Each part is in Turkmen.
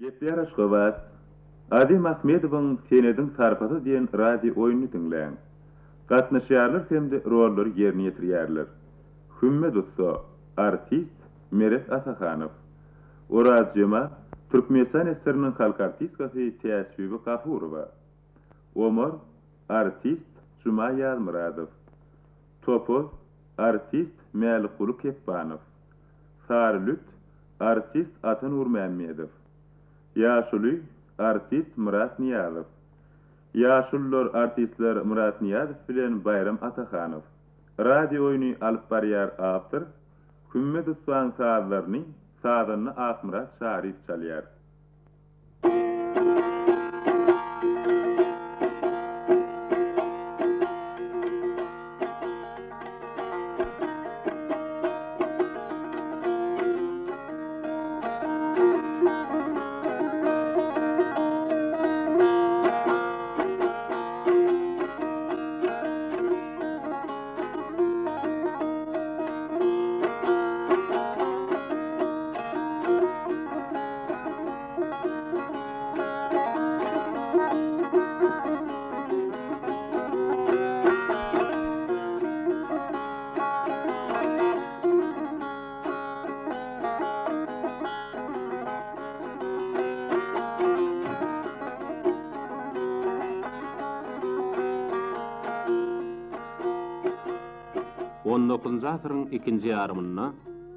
Gepleýär Aşgabat, Azim Ahmedowyň Senediň sarpasy diýen radio oýnuny diňläň. Gatnaşýarlar hem-de rollary ýerine ýetirýärler. Hümmet ussa, artist Meret Atahanow. Orazjemal, Türkmenistan SSR-niň halk artistkasy Täçbibi Gafurowa. Omar, artist Juma Ýazmyradow. Topuz, artist Mälikguly Kepbanow. Sary Lüt, artist Ata Nurmämmedow. Ýaşuly, artist Myrat Nyýazow. Ýaşulular, artistler Myrat Nyýazow bilen Baýram Atahanow. Radio oýny alyp barýar awtor, Hümmet ussaň sazlaryny sazanda Akmyrat Çaryýew çalýar. On dokuzynjy asyryň ikinji ýarymynda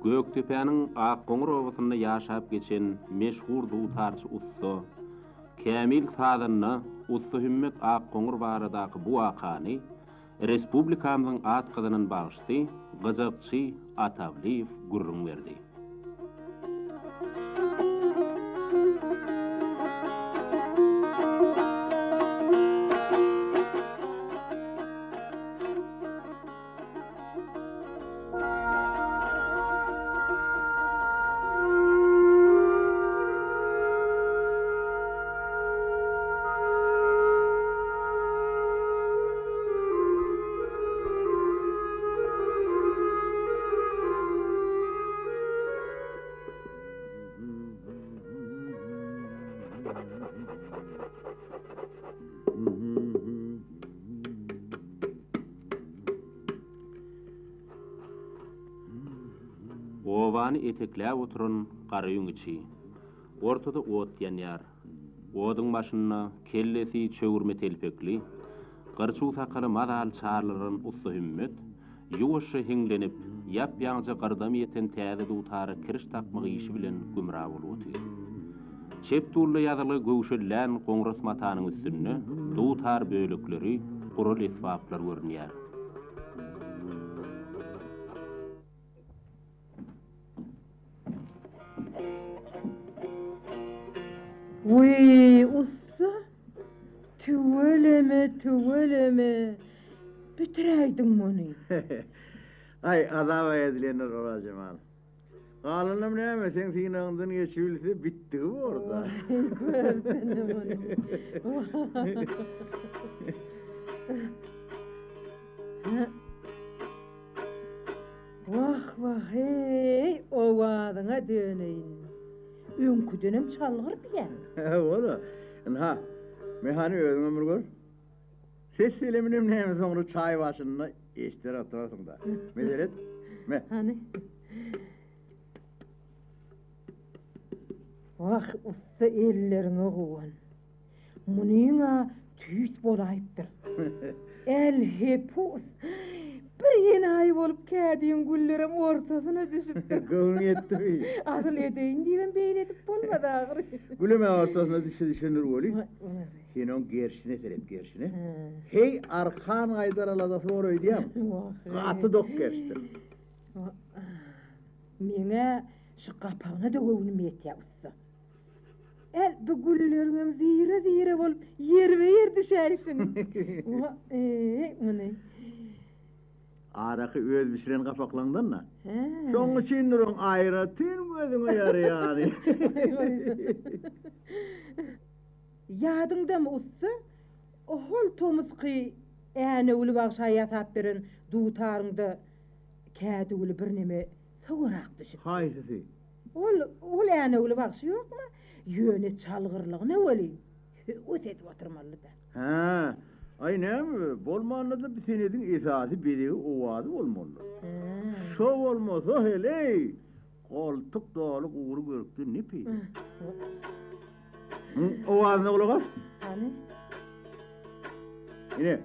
Gökdepäniň Akgoňur obasynda ýaşap geçen meşhur dutarçy ussa, kämil sazanda Ussa Hümmet Akgoňur baradaky bu wakany Respublikamyzyň at gazanan bagşysy, gyjakçy Atawlyýew gürrüň berdi. Obany etekläp oturan garaýuň içi. Ortada ot ýanýar. Oduň başynda kellesi çöwürme telpekli, gyrçuw sakaly mazaly çarlanan ussa Hümmet, ýuwaşja hiňlenip, ýap-ýaňyja gyrdam ýeten täze dutara kiriş dakmak işi bilen gümra bolup otyr. Çep dulda ýazylgy göwşellän goňras matanyň üstünde dutar bölekleri, gural esbaplar görünýär. Wiý, ussa, tüweleme, tüweleme, bitiräýdiň muny. Aý, azaba ezilenler Orazjemal. Galanam näme, seň synagyňdan geçibilse, bitdigi bor-da. Waý, görsene muny. Waý. Wah, wah-eý, owazyňa döneýin. Öňküdenem çalgyr diýýäň. Hawa-da. Ynha, mehany özüňem bir gör. Ses-seleminem näme soňra çaý başynda eşder oturarsyň-da. Me seret, me. Hany. Wah, ussa elleriňe guwan. Munyň-a tüýs bolaýypdyr. Älhepus! Bir enaýy bolup kädiň güllerem ortasyna düşüpdir. Göwnüň ýetdimi? Asyl edeýin diýibem beýle edip bolmaz ahyry. Gülem-ä ortasyna düşse düşendir weli. Sen oň gerşine seret, gerşine. Heý, arkan gaýdar aladasy bor öýdýäň. Gaty dok gerşdir. Meň-ä şu gapagyna-da göwnüm ýetýär, ussa. Äl, bu gülleriňem zire-zire bolup ýerbe-ýer düşäýşini. Wa-eý, muny. Araky öz bişiren gapaklaňdan-da. Şoň üçindir oň aýratyn gözüňe ýaraýany. Ýadyňdamy, ussa, hol tomusky Änewli bagşa ýasap beren dutaryňda kädi güli birneme sowarak düşüpdi. Haýsysy? Ol, ol Änewli bagşy ýokmy? Ýöne çalgyrlygyna weli höwes edip oturmaly-da. Hä, aý näme, bolmanda-da bu senediň esasy bezegi owazy bolmalydyr. Şo bolmasa heleý, goltuk doly gury görkden ne peýda? Owazyna gulak as. Hany? Ine.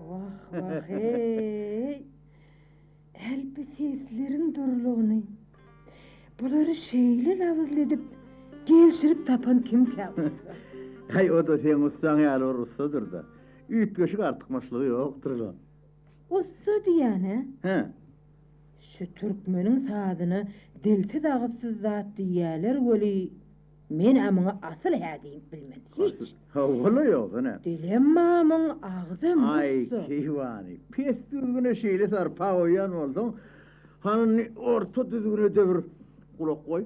Wah, wah, heý! Hälki sesleriň durulygyny. Bulary şeýle labyzly edip, gelşirip tapan kimkä ussa? Häý, o-da seň ussaň ýaly bir ussadyr-da. Üýtgeşik artykmaçlygy ýokdur-la. Ussa diýýän-ä? Hä. Şu türkmeniň sazyna dilsiz-agyzsyz zat diýýäler weli, Men-ä muňa asyl hä diýip bilmen, hiç. Hawa-la ýogsa näme. Dilem mamyň, agzam Aý, ussa. keýwany, pes düzgüne şeýle sarpa goýýan bolsaň, hany indi orta düzgüne-de bir gulak goý.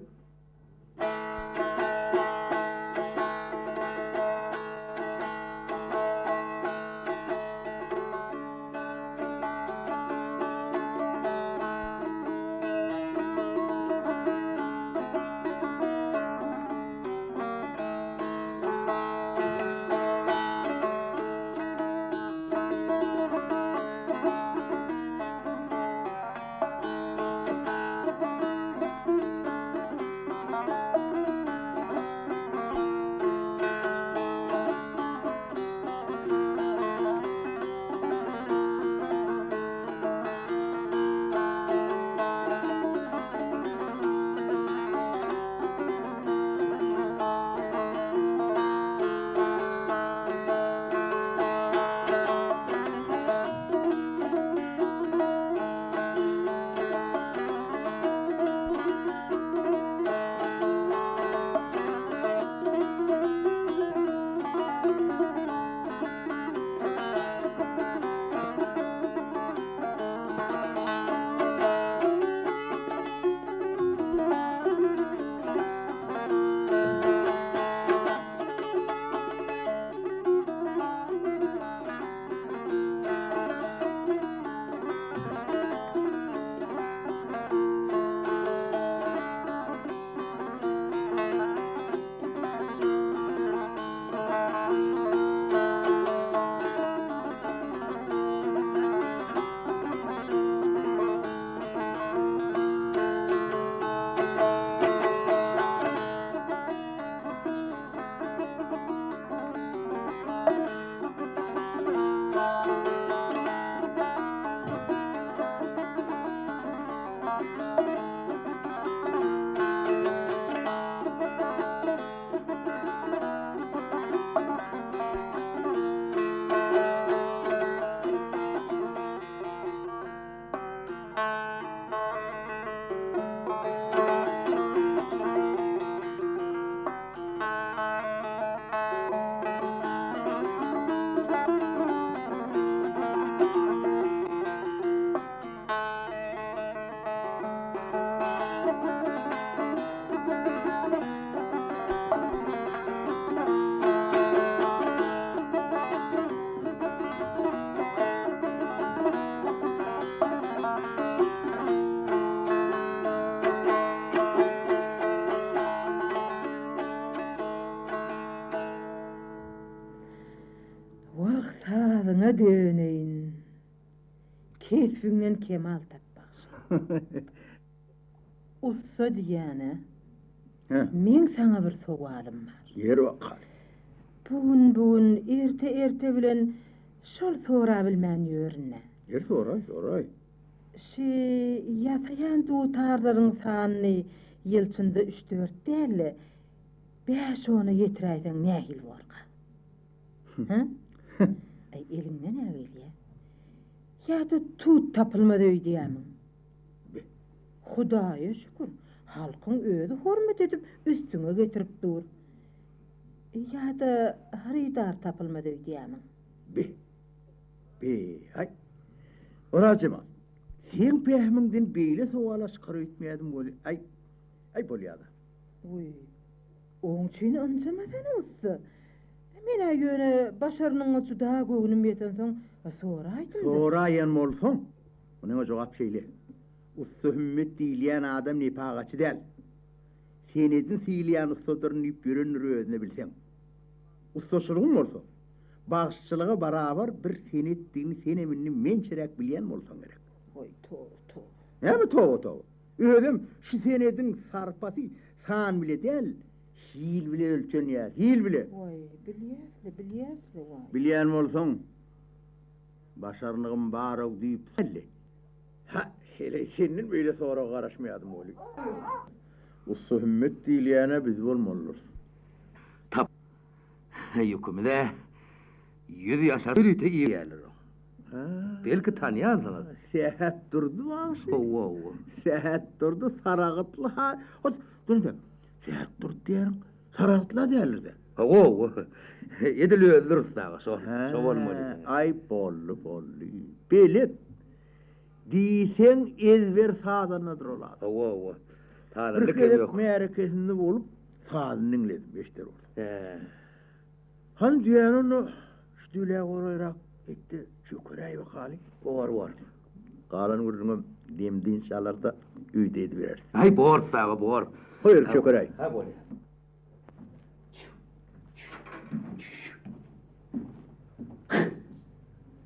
Keşbiňden kemal tap bagşy. Ussa diýýän-ä. Meň saňa bir sowalym bar. Ýer bakaly. Bu gün, bu gün erte-erte bilen şol sorabilmän ýörün-ä. Ýer soraý, soraý. Şi ýasaýan dutarlaryň sanyny ýylçynda üç-dört däl-de, bäş-ona ýetiräýseň nähili borka? Hä? Aý, eliňden-ä gelýä. Ýa-da tut tapylmaz öýdýämiň? Be. Hudaýa şükür, halkyň özi hormat edip üstüňe getirip dur. Ýa-da hyrydar tapylmaz öýdýämiň? Be. Be-aý. Orazjemal, seň pähimiňden beýle sowal-a çykar öýtmeýärdim weli, aý, aý bolýa-da. Wiý, oň üçin ynjamasana ussa. Men-ä ýöne başarnygyňa juda göwnüm ýetensoň soraýdym-da. Soraýan bolsaň, munyňa jogap şeýle. Ussa Hümmet diýilýän adam nepagaçy däl. Senedini sylaýan ussadyryn diýip ýörendir özüne bilseň. Ussaçylygyň bolsa, bagşyçylyga barabar bir senetdigini senem indi mençeräk bilýän bolsaň gerek. Goý, toba, toba. Näme toba, toba? Özem şu senediň sarpasy san bile däl, hil bile ölçenýär, hil bile. Waý, bilýäs-le, bilýäs-le, waý. Bilýän bolsaň, başarnygym bar-ow diýip. Hä, heleý, senden beýle soraga garaşmaýardym weli. Ussa Hümmet diýilýän-ä biz bolmalydyrys. Tap. Ýükümiz-ä ýüz ýaşar ýörite iýýärler oň. Belki tanýansyňyz. Sähetdurdy bagşy. Hawa, hawa. Sähetdurdy Saragytly ha. Hos, dur sen. Sähetdurdy diýýäriň, Saragytly-a däldir-dä? Hawa, hawa. Edil özüdir ussa aga, şo. Şo bolmaly. Aý, boldy, boldy. Belet. Diýseň ezber sazandadyr ol adam. Hawa, hawa. Sazanda Bir kem gezek ýok. märekesinde bolup, sazyny diňledim, eşder bolsam. Hä. Hany diýýän onda, şu dülä golaýrak et-de, çökeräý bakaly. Bor, bor. Galan gürrüňem dem-dynç alar-da, öýde edibereris. Aý, bor, saga, bor. Goý, çökeräý. Hä, bolýar.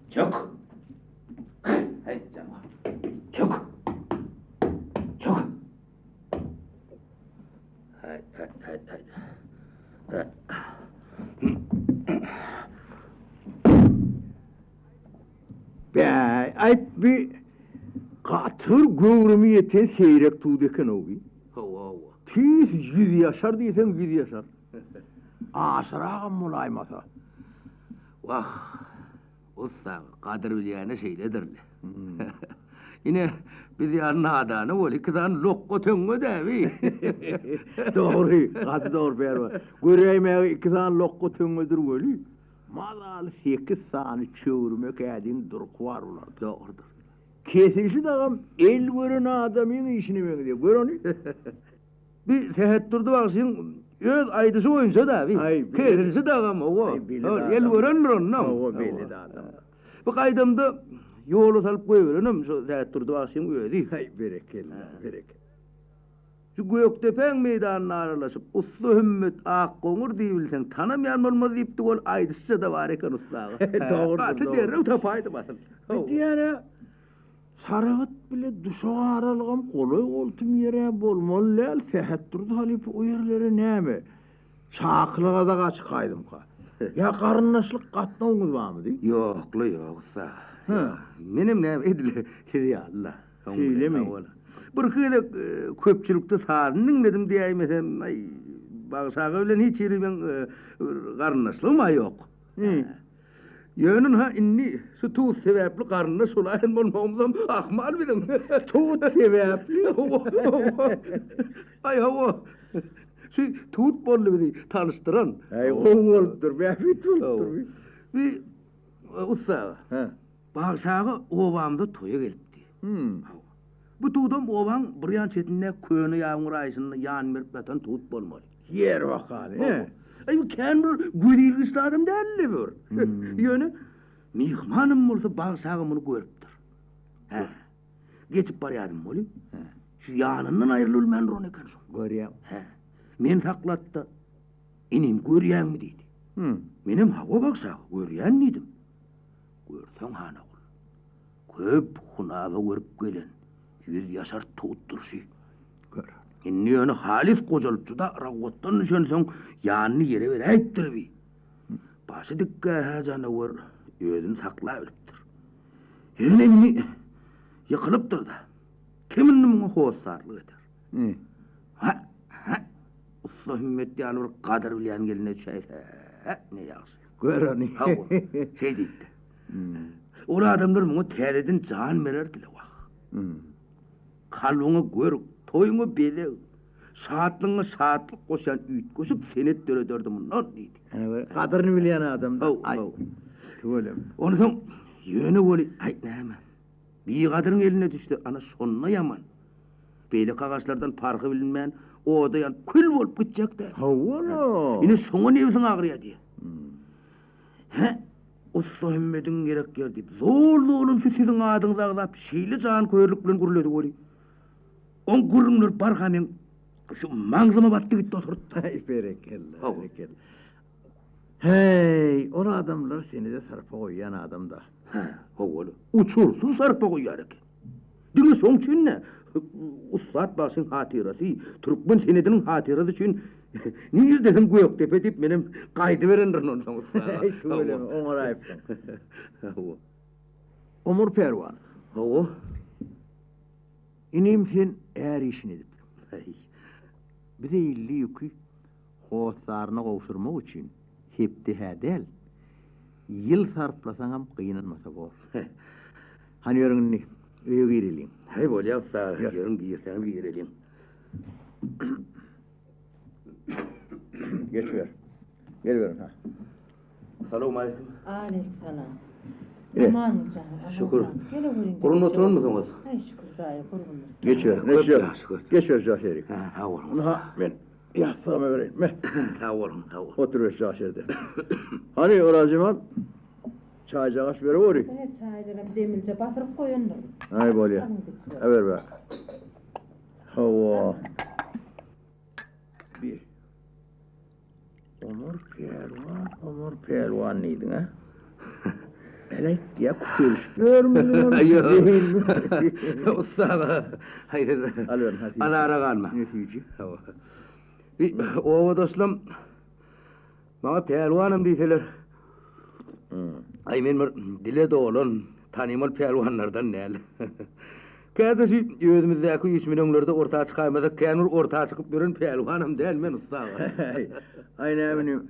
Çök. Heý, jama. Çök. Çök. Heý, heý, heý, heý. Heý. Bäý, aýt bi gaty bir göwrümi ýeten seýrek tut eken-ow bi. Hawa, hawa. Tüýs ýüzýaşar diýseň ýüzýaşar. Aşyragam bolaýmasa. Wah, ussa, gadyr bilýäne şeýledir-le. Ine, biz ýaly nadana weli iki sany lokga töňňe däbi. Dogry, gaty dogry Pälwan. Göräýmäge iki sany lokga töňňedir weli, mazaly sekiz sany çöwrüme kädiň durky bar bularda. Dogrudyr. Kesilişi dagam el gören adamyň işine meňzeýär. Gör ony. Bi Sähetdurdy bagşyň öz aýdyşy boýunça da bi. Kesilişi dagam hawa. El görendir ondan. Hawa belli adam. Bu gaýdamda ýola salyp goýberenem şo Sähetdurdy bagşyň özi. Haý berekella, berekella. Şu Gökdepäň meýdanyna aralaşyp, Ussa Hümmet Akgoňur diýibilseň, tanamaýan bolmaz diýipdi, ol aýdyşça-da bar eken ussa aga. Dogrudyr, Gaty dogry. derrew tapaýdym asyl. Bir diýýär-ä, Saragt bile Duşak aralygam golaý-goltum ýer-ä bolmaly däl, Sähetdurdy halypa o ýerlere näme, çakylyga-da gaçykaýdymka? Ýa garyndaşlyk gatnawyňyz barmy diý? Ýok-la, ýok, ussa. Ýok. Menem näme, edil siz ýaly-la. Şeýlemi? Birki gezek köpçülikde sazyny diňledim diýäýmesem, aý, Bagşy aga bilen hiç hili meň garyndaşlygym-a ýok. Ýöne ynha indi şu tut sebäpli garyndaş bolaýan bolmagymyzam ahmal biziň. Tut sebäpli? Hawa, hawa. Aý, hawa. Şu tut boldy bizi tanyşdyran. Aý, gowy bolupdyr, bähbit bolupdyr. Bi, ussa aga. Hä. Bagşy aga obamyza toýa gelipdi. Hawa. Bu tudam obaň bir ýan çetindäki köne ýabyň raýyşynda ýan berip ýatan tut bolmaly. Ýer bakaly, he? Aý, bu kän bir göz ilgiçli adam däldi bir. Ýöne myhmanam bolsa Bagşy aga muny görüpdir. Hä. Geçip barýardym weli, şu ýanyndan aýrylybilmän duran eken şoň. Görýäň. Hä. Meni saklatdy. Inim, görýäňmi diýdi. Menem hawa Bagşy aga, görýän diýdim. Görseň han ogul. Köp hunaba görüp gelen, ýüz ýaşartdygypdyr şü. Gör. Indi ýöne halys gojalyp juda yragyotdan düşensoň, ýanyny ýere beräýipdir bi. Başy dikgä-hä janawar özüni saklabilipdir. Ýöne indi ýykylypdyr-da. Kim indi muňa hossarlyk eder? Hä, hä, ussa Hümmet ýaly bir gadyr bilýän geline düşäýse, ne ýagşy. Gör ony. Hawa, şeý diýipdir. Ol adamlar muňa täzeden jan bererdiler, wah. Kalbyňa görk, toýuňa bezeg, şatlygyňa şatlyk goşýan üýtgeşik senet dörederdi mundan, diýdi. Ene bir gadyryny bilýän adam. Haw, haw. Tüweleme. Onsoň ýöne weli, aý, näme, bigadyryň eline düşse, ana şonda ýaman. Beýleki agaçlardan parhy bilinmän, oda ýanyp, kül bolup gitjek-dä. Hawa-la. Ine şoňa nebsiň agyrýar diýýär. Hä, ussa Hümmediň gerek ýeri diýip, zol-zolam şu siziň adyňyzy agzap, şeýle janköýerlik bilen gürledi weli, oň gürrüňleri barha meň şu maňzyma batdy gitdi oturtdy. Aý, berekella, berekella. Häý, ol adamlar seni-de sarpa goýýan adam-da. Hä, hawa-la, uçursyz sarpa goýýar eken. Diňe şoň üçin-de, ussat bagşyň hatyrasy, türkmen senediniň hatyrasy üçin nirdesiň Gökdepe diýip menem gaýdyberendirin onsoň ussa. Eý, tüweleme, oňaraýypsyň. Hawa. Omar pälwan. Hawa. Inim sen är işini edipsiň. Eý. Bize illi ýüki Hossaryna gowşurmak üçin hepde-hä däl, ýyl sarplasaňam gynanmasa bor. Hany ýörüň indi, öýe gireliň. Häý, bolýa ussa, ýörüň girseňiz gireliň. Geçiber. Geliberiň, ha. Salowmaleýkim. Aleýksalam. Ine, Aman jan, şükür. Geleweriň. Gurun oturanmysyňyz? Aý, şükür daýy, gurgundyr. Geçiber, geçiber. Geçiber, Jaşerik. Hä, sag boluň. Ynha, men Ýassygymy bereýin, me. Sag boluň, sag boluň. Oturyber jaş ýerde. Hany, Orazjemal, çaýjagaş bereweri. Ine, çaýlaram demilje basyryp goýandyryn. Aý, bolýa. Äber bäri. Hawa. Bir. Omar pälwan, Omar pälwan diýdiň-ä? Äleý, ýa kütelişip ýörmüň? Ýok. Ussa aga, haýsy. Alyberin, ha. Azara galma. Nesiji. Hawa. Bir obadaşlam maňa pälwanam diýseler. Aý, men bir dile dolan, tanymal pälwanlardan däl. Käte şu özümizdäki üýşmeleňlerde orta çykaýmasak, kän bir orta çykyp ýören pälwanam däl men, ussa aga. Aý, näme inim.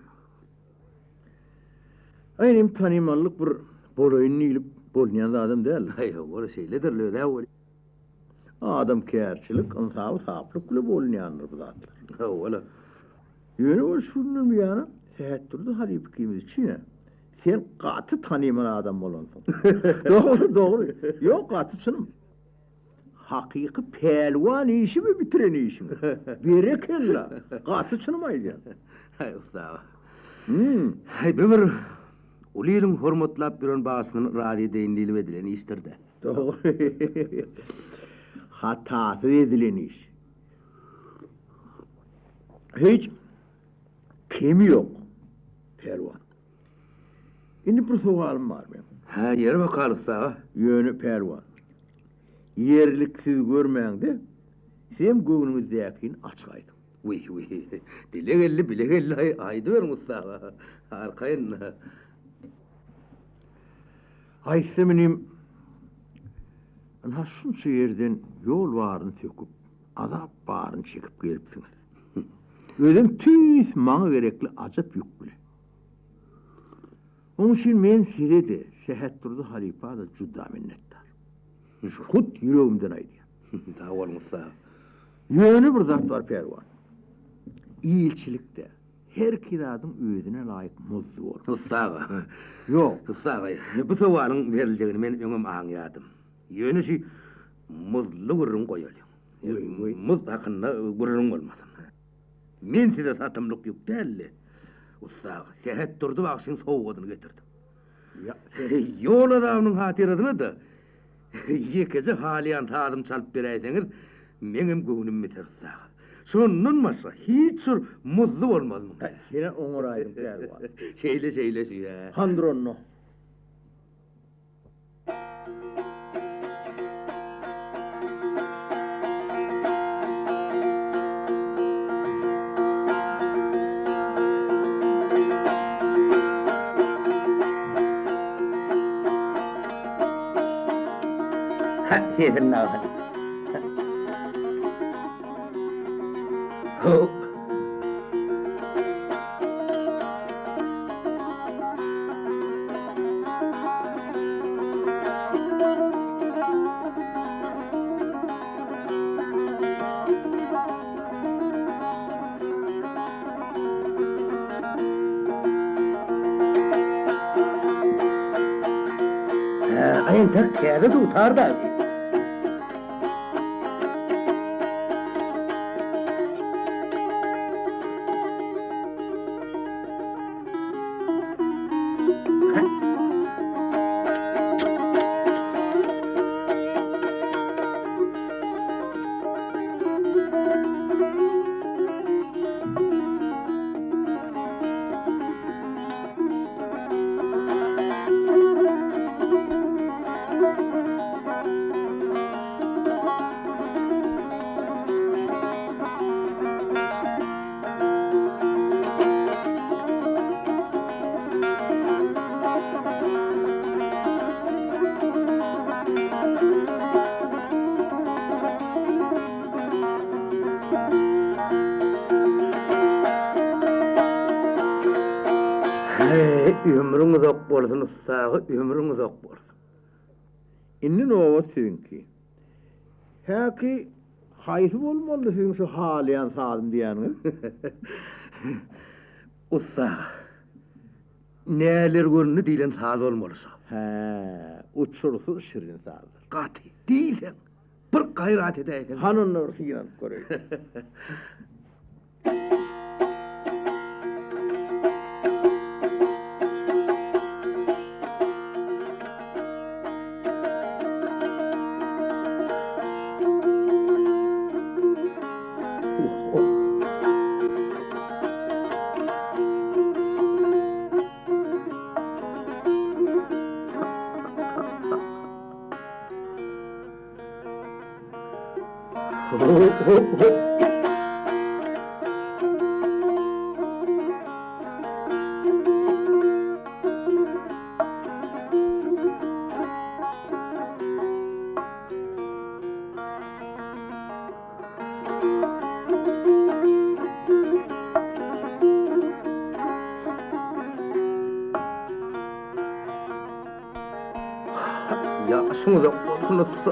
Aý, inim, tanymallyk bir bolaýyn diýlip bolunýan zadam däl. Aý, hawa, şeýledir, öz-ä weli. Adamkärçilik, ynsaby-saplyk bile bolunýandyr bu zatlar. Hawa-la. Ýöne ol şu günden buýana Sähetdurdy halypa ikimiz üçin-ä sen gaty tanymal adam bolansyň. Dogry, dogry. Ýok, gaty çynym. Hakyky pälwan işimi bitiren işiň. Berekella! Gaty çynym aýdýan. Haý, ussa aga. Hüm. Haý, bu bir uly iliň hormatlap ýören bagşysyny razy edeýin diýlip edilen işdir-dä. Dogry. Hatasyz edilen iş. Hiç kemi ýok, pälwan. Indi bir sowalym bar meň. Hä, ýeri bakaly, ussa aga. Ýöne, pälwan, ýerliksiz görmäň-de, sizem göwnüňizdäkini açyk aýdyň. Wiý, wiý, dile geldi, bile geldi, aý, aýdyberiň, ussa aga, arkaýyn. Aýtsam inim, ynha şunça ýerden ýol baryny söküp, azap baryny çekip gelipsiňiz. Özem tüýs maňa gerekli ajap ýük bilen. Oň üçin men size-de, Sähetdurdy halypa-da juda minnetdar. Hut ýüregimden aýdýan. Sag boluň, ussa. Ýöne bir zat bar, Pälwan. Ilçilikde herki zadyň özüne laýyk muzdy bolar. Ussa aga. Ýok. Ussa aga, bu sowalyň beriljegini men öňem aňýardym. Ýöne şu muzly gürrüň goýalyň. Muzd hakynda gürrüň bolmasyn. Men size satymlyk ýük däl-de, ussa aga, Sähetdurdy bagşyň sowgadyny getirdim. Ýol azabynyň hatyrasyna-da ýekeje halýan sazym çalyp beräýseňiz, meňem göwnüm biter, ussa aga. Şondan başga hiç bir muzdy bolmaz muň. Sen-ä oňaraýdyň, pälwan. Şeýle, şeýle, şüýä. Handyr onda. Sesini dagysyny. Hop. Hä, entek täze dutar da. Heý, ömrüň uzak bolsun, ussagy, ömrüň uzak bolsun. Indi nobat siziňki. Häki haýsy bolmalydy siziň şu halaýan sazym diýýäniňiz? Ussa, näler göründi diýlen saz bolmaly şo. Hä, uçursyz şirin sazdyr. Gaty, diýseň, bir gaýrat edäýseň. Hany onda bir synanyp göreýin. Ýaşyň uzak bolsun ussa.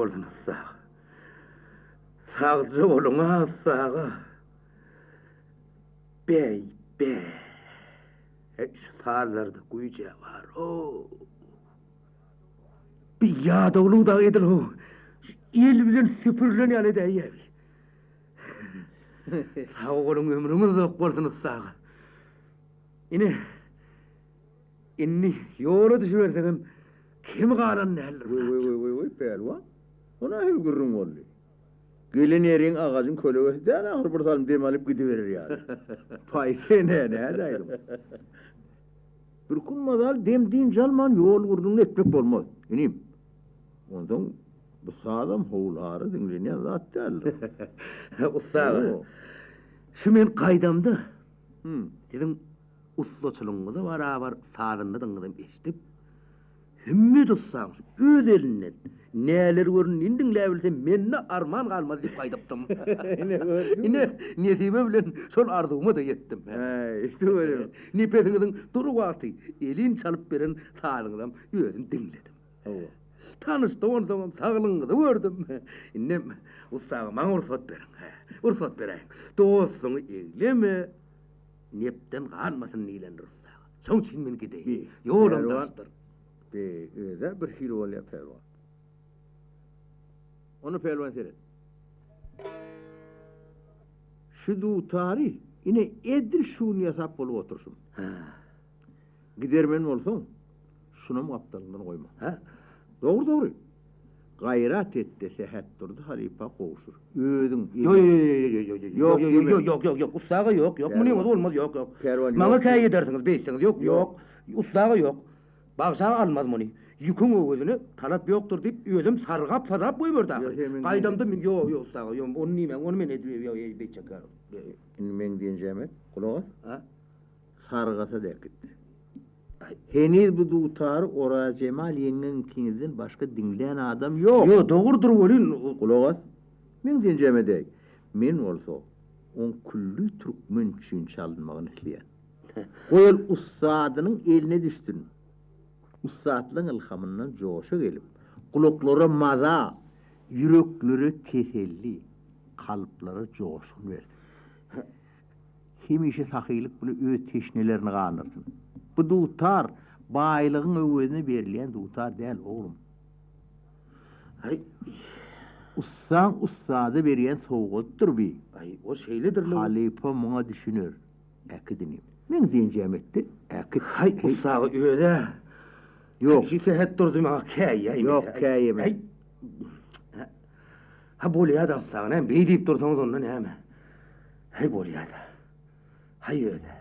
bolsun ussa aga. Sagja boluň-a ussa aga. Beý, be. Heý, şu sazlarda güýj-ä bar-ow. Bir ýadawlyk dagy edil ho, şu el bilen süpürilen ýaly edäýýär. Sag boluň, ömrüňiz uzak bolsun ussa aga. Ine, indi ýola düşüberseňem kemi galan däldir. Weý, weý, weý, weý, weý, pälwan. O nähili gürrüň boldy? Gelen ýeriň agajyň kölegesi däl ahyr bir salym dem alyp gidiberer ýaly. Paý sen-ä nädäýdiň? Bir gün mazaly dem-dynç alman ýol gürrüňini etmek bolmaz, inim. Onsoň bu sazam howul-hara diňlenýän zat däldir. Ussa aga, şu men gaýdamda siziň ussaçylygyňyza barabar sazandadygyňyzam eşidip, Hümmet ussaň şu öz elinden näler göründiğini diňläbilsem mende arman galmaz diýip gaýdypdym. Ine gördüňmi? Ine, nesibe bilen şol arzuwyma-da ýetdim. Häý, tüweleme. Nepesiňiziň dury wagty elin çalyp beren sazyňyzam özüm diňledim. Hawa. Tanyşdyk onsoňam saglygyňyzy gördüm. Indem ussa aga maňa rugsat beriň. Hä, rugsat beräýiň. Dostuňy egleme. Nepden galmasyn diýlendir ussa aga. Şoň üçin men gideýin. Ýolam daşdyr. Be, öz-ä bir hili bolýar pälwan. Onda pälwan seret. Şu dutary ine edil şu gün ýasap bolup oturyşym. Hä. Gidermen bolsaň, şunam gapdalyňdan goýma. Hä? Dogry, dogry. Gaýrat et-de Sähetdurdy halypa gowşur. Özüň Ýok, ýok, ýok, ýok, ýok, ýok, ýok, ýok, ussa aga ýok, ýok, munyňyz bolmaz, ýok, ýok. Maňa käýedersiňiz, beýtseňiz, ýok, ýok, ussa aga ýok. Bagşy aga almaz muny. Ýüküň öwezine talap ýokdur diýip, özem sargap-sargap goýberdi ahyry. Gaýdamda men, ýok, ýok, ussa aga, ýok, ony diýmäň, ony men edip, ýok, beýtjek ýaly. Indi meň diýenjäme gulak as. A? Sargasa dek gitdi. Heniz bu dutary Orazjemal ýeňňeň ikiňizden başga diňlän adam ýok. Ýok, dogrudyr welin. Gulak as, meň diýenjäme däý. Men bolsa, oň külli türkmen üçin çalynmagyny isleýän. Goý ol ussadynyň eline düşsün. Ussatlyň ylhamyndan joşa gelip, gulaklara maza, ýüreklere teselli, kalplara joşgun bersin. Hemişe sahylyk bile öz teşnelerini gandyrsyn. Bu dutar baýlygyň öwezine berilýän dutar däl, oglum. Aý. Ussaň ussada berýän sowgadydyr bi. Aý, o şeýledir-le. Halypa muňa düşüner. Äkit inim. Meň diýenjämi et-de, äkit. Haý, ussaga öz-ä. Ýok. Şu Sähetdurdy maňa käýýä. Ýok, käýeme. Aý. Ha, bolýa-da, ussaga, näme beý diýip dursaňyz onda näme? Haý bolýada. Haý öde.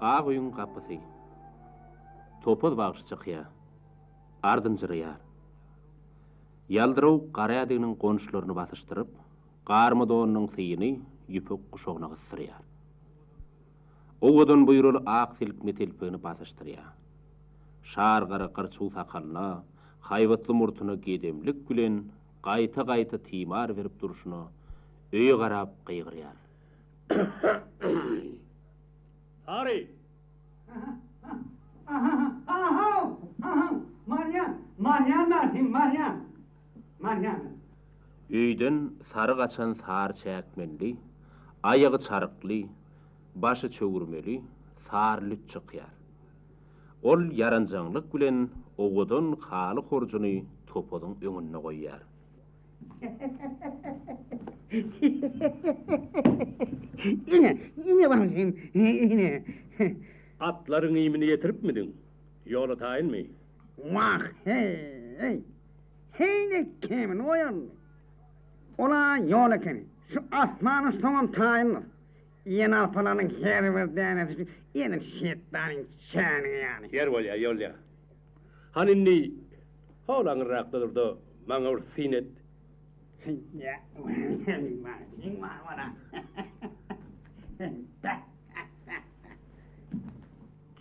Ak öýüň gapysy. Topuz bagşy çykýar. Ardynjyraýar. Ýaldyrawuk gara ädiginiň gonçlaryny basyşdyryp, garma donunyň syýyny ýüpek guşagyna gysdyrýar. Owadan buýraly ak silkme telpegini basyşdyrýar. Şar gara gyrçuw sakalyna, haýbatly murtuna gedemlik bilen gaýta-gaýta timar berip durşuna öýe garap gygyrýar. Sary! Öýden sary gaçan sary çäkmenli, aýagy çarykly, başy çöwürmeli sary lüt çykýar. Ol ýaranjaňlyk bilen owadan haly horjuny topuzyň öňünde goýýar. Ine, ine bagşym, ine. Atlaryň iýmini getiripmidiň? Ýola taýynmy? Wah, heý! Heýne kemini goýarmy? Ol-a ýol ekeni. Şu asmanyň soňam taýyndyr. Iýen arpalarynyň her bir dänesi şu edil şetdanyň çäýnegi ýaly. Ýer bolýa, ýolýa. Hany indi hol aňyrrakda dur-da, maňa bir syn et.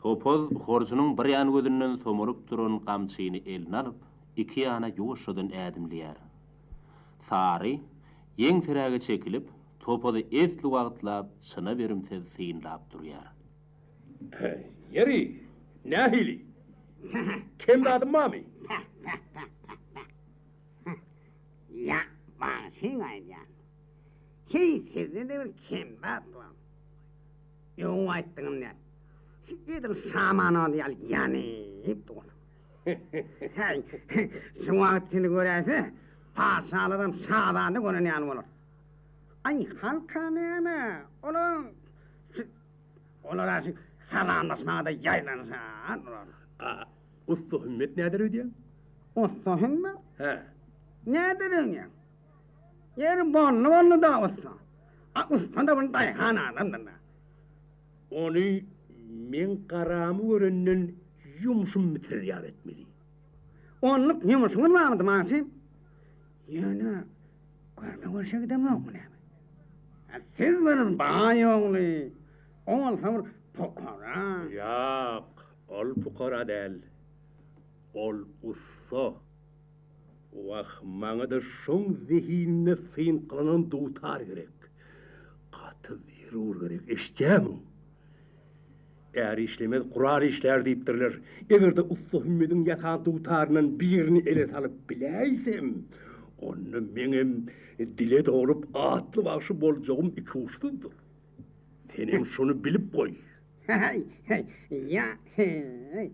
Topaz horjunyň bir ýan gözünden somalyp duran gamçyny eline alyp, iki ýana ýuwaşjadan ädimleýär. Sary, ýeňseräge çekilip, Topazy esli wagtlap çyna berimsiz synlap durýar. Ýeri, nähili? Kem zadym barmy? Ýa, bagşyň aýdýany. Heý, sizde-de bir kem zat bar. Ýow aýtdyňam däl. Şu edil şaman ody ýaly ýanyp dur. Häý, şu wagt seni göräýse, patyşalaram şazada gören ýaly bolar. Aý, halka näme, olar olar-a şu salamlaşmaga-da ýaýlanyşan olar. A Ussa Hümmet näder öýdýäň? Ussa Hümmet? Hä. Näder öýdýäň? Ýeri boldy-boldy-da ussa. A ussa-da bir daýhan adamdyr-da. Ony meň garamy görenden ýumşum bitirer ýaly etmeli. Onluk ýumşuňyz barmydy, magşym? Ýöne görme-görşe gidemokmy näme? A siz bir baý ogly, o bolsa bir pukara. Ýak, ol pukara däl. Ol ussa. Wah, maňa-da şoň zehinine synklanan dutar gerek. Gaty zerur gerek, eşidýärmiň? Är işlemez, gural işlär diýipdirler. Eger-de ussa Hümmediň ýasan dutaryndan birini ele salyp biläýsem, onda meňem dile dolup atly bagşy boljagym ikuçsuzdyr. Senem şuny bilip goý. Heý, heý, ýa, heý,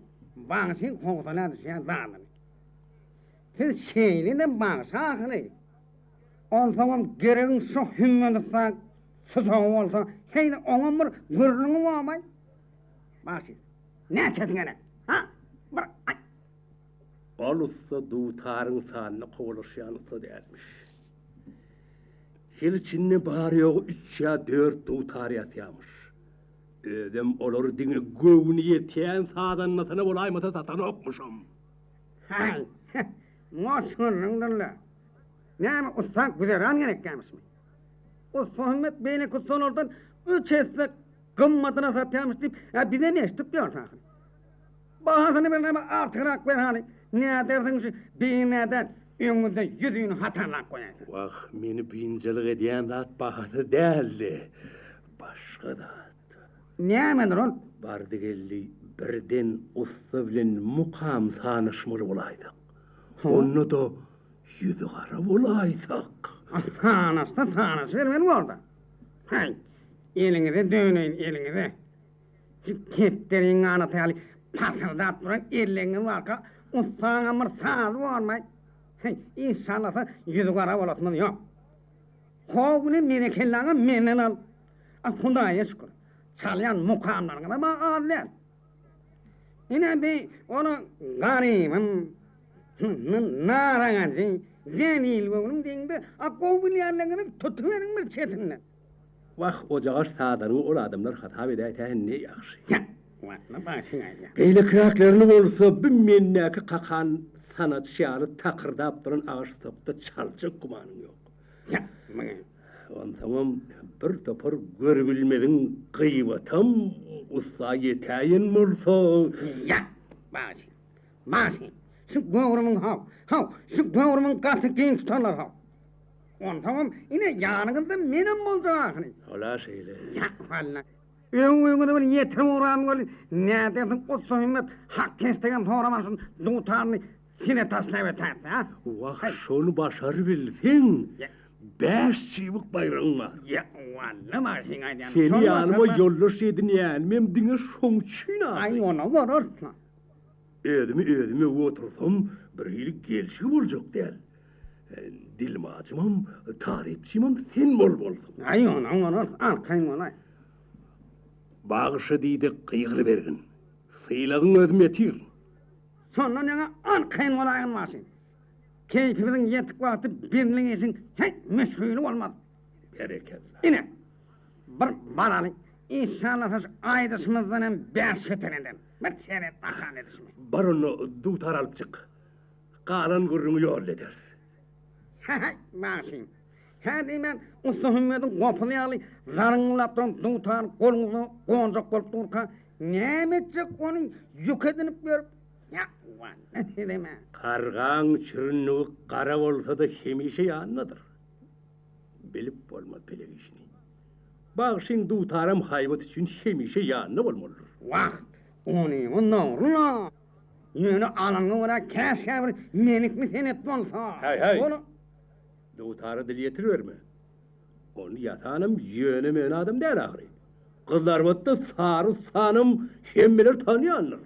bagşyň howsala düşýän zadyny. Siz şeýle-de bagşy ahyry. Onsoňam geregiň şo Hümmet ussa susagy bolsa, heý-de oňam bir gürrüňi bormaý. Bagşy, näçesi gerek? Ha, bir aý. Ol ussa dutaryň sanyna kowalaşýan ussa dälmiş. Hil içinde bary-ýogy üç ýa dört dutar ýatýamyş. Özem olary diňe göwni ýetýän sazandasyna bolaýmasa satanokmyşam. Haý, moş gürrüňdir-le. Näme, ussa güzeran gerekýämişmi? Ussa Hümmet beýleki ussalardan üç esse gymmadyna satýarmyş diýip, ä bizem eşidip ýörüs ahyry. Bahasyny bir näme artygrak ber hany, nädersiň şu binäden öňüňizde ýüzüni hatarlap goýaýsa. Wah, meni biynjalyk edýän zat bahasy däl-de, başga zat. Nämedir ol? Bardy-geldi birden ussa bilen mukam sanaşmaly bolaýsak. Onda-da ýüzügara bolaýsak. A sanaşsa sanaşybermeli bor-da. Haý, eliňize döneýin, eliňize. Şu kepderiň ganaty ýaly pasyrdap duran elleňiz barka, ussaňam bir sazy bormaý. Haý, işşallasa ýüzügara bolasymyz ýok. Ho güne berekellaňam menden al. A Hudaýa şükür, çalýan mukamlaryňyzam-a az däl. Ine bi ol garybym, nar agajy, zelil göwnüň diýiň-de, a gowy bilýänligiňizi tutuberiň bir çetinden. Wah, ojagaş sazlaryňy ol adamlar hasap edäýse ne ýagşy. Ýa, walla bagşyň aýdýany. Beýlekiräklerini bolsa bi mendäki kakan sanaç ýaly takyrdap duran agaç sokda çaljak gümanyň ýok. Ýa, muny. Onsoňam bir topar görübilmeziň gyýbatam ussa ýetäýen bolsa. Ýa, bagşy, bagşy, şu göwrümiň haw, haw, şu göwrümiň gaty giň tutarlar haw. Onsoňam, ine, ýanyňyzda menem boljak ahyry. Ol-a şeýle. Ýa, walla. Öň-öňüňizi bir ýetirip ugran welin, nädersiň, ussa Hümmet hak-heşdegem soraman şu dutaryny sine taşlap ötäýipdi, a? Wah, şony başarybilseň, bäş çybyk baýragyň bar. Ýa, walla, bagşyň aýdýany. Seni ýanyma ýoldaş edinýänimem diňe şoň üçin ahyry. Aý, ony görersiň. Özümi özüm öwüp otursam, birhili gelşigi boljak däl. Dilmajymam, tarypçymam sen bolmalysyň. Aý, onam bolar, arkaýyn bolaý. Bagşy diý-de gygyrybergin. Sylagyň özüm ýetir. Şondan ýaňa arkaýyn bolaýgyn bagşy. Keýpimiziň ýetik wagty berlen işiň hiç müşgili bolmaz. Berekella. Ine, bir baraly, inşallasa şu aýdyşymyzdan hem bäş beter eder. Bir seret bakan edişime. Bar onda dutar alyp çyk. Galan gürrüňi ýolda ederis. Hä-häý, bagşym. Hä diýmän, ussa Hümmediň gopuzy ýaly zaryňlap duran dutary goluňyza gonjak bolup durka, näme etjek ony ýük edinip ýörüp? Ýa, walla sizem-ä. Gargaň çüründigi gara bolsa-da hemişe ýanyndadyr. Bilip bolmaz pelek işini. Bagşyň dutaram haýbat üçin hemişe ýanynda bolmalydyr. Wah, onyňy dogry-la. Ýöne alanyňa görä käşgä bir menikmi senet bolsa. Häý, häý! Dutara dil ýetiriberme. Ony ýasanam ýöne-möne adam däl ahyry. Gyzlarbatda Sary ussanam hemmeler tanýandyr.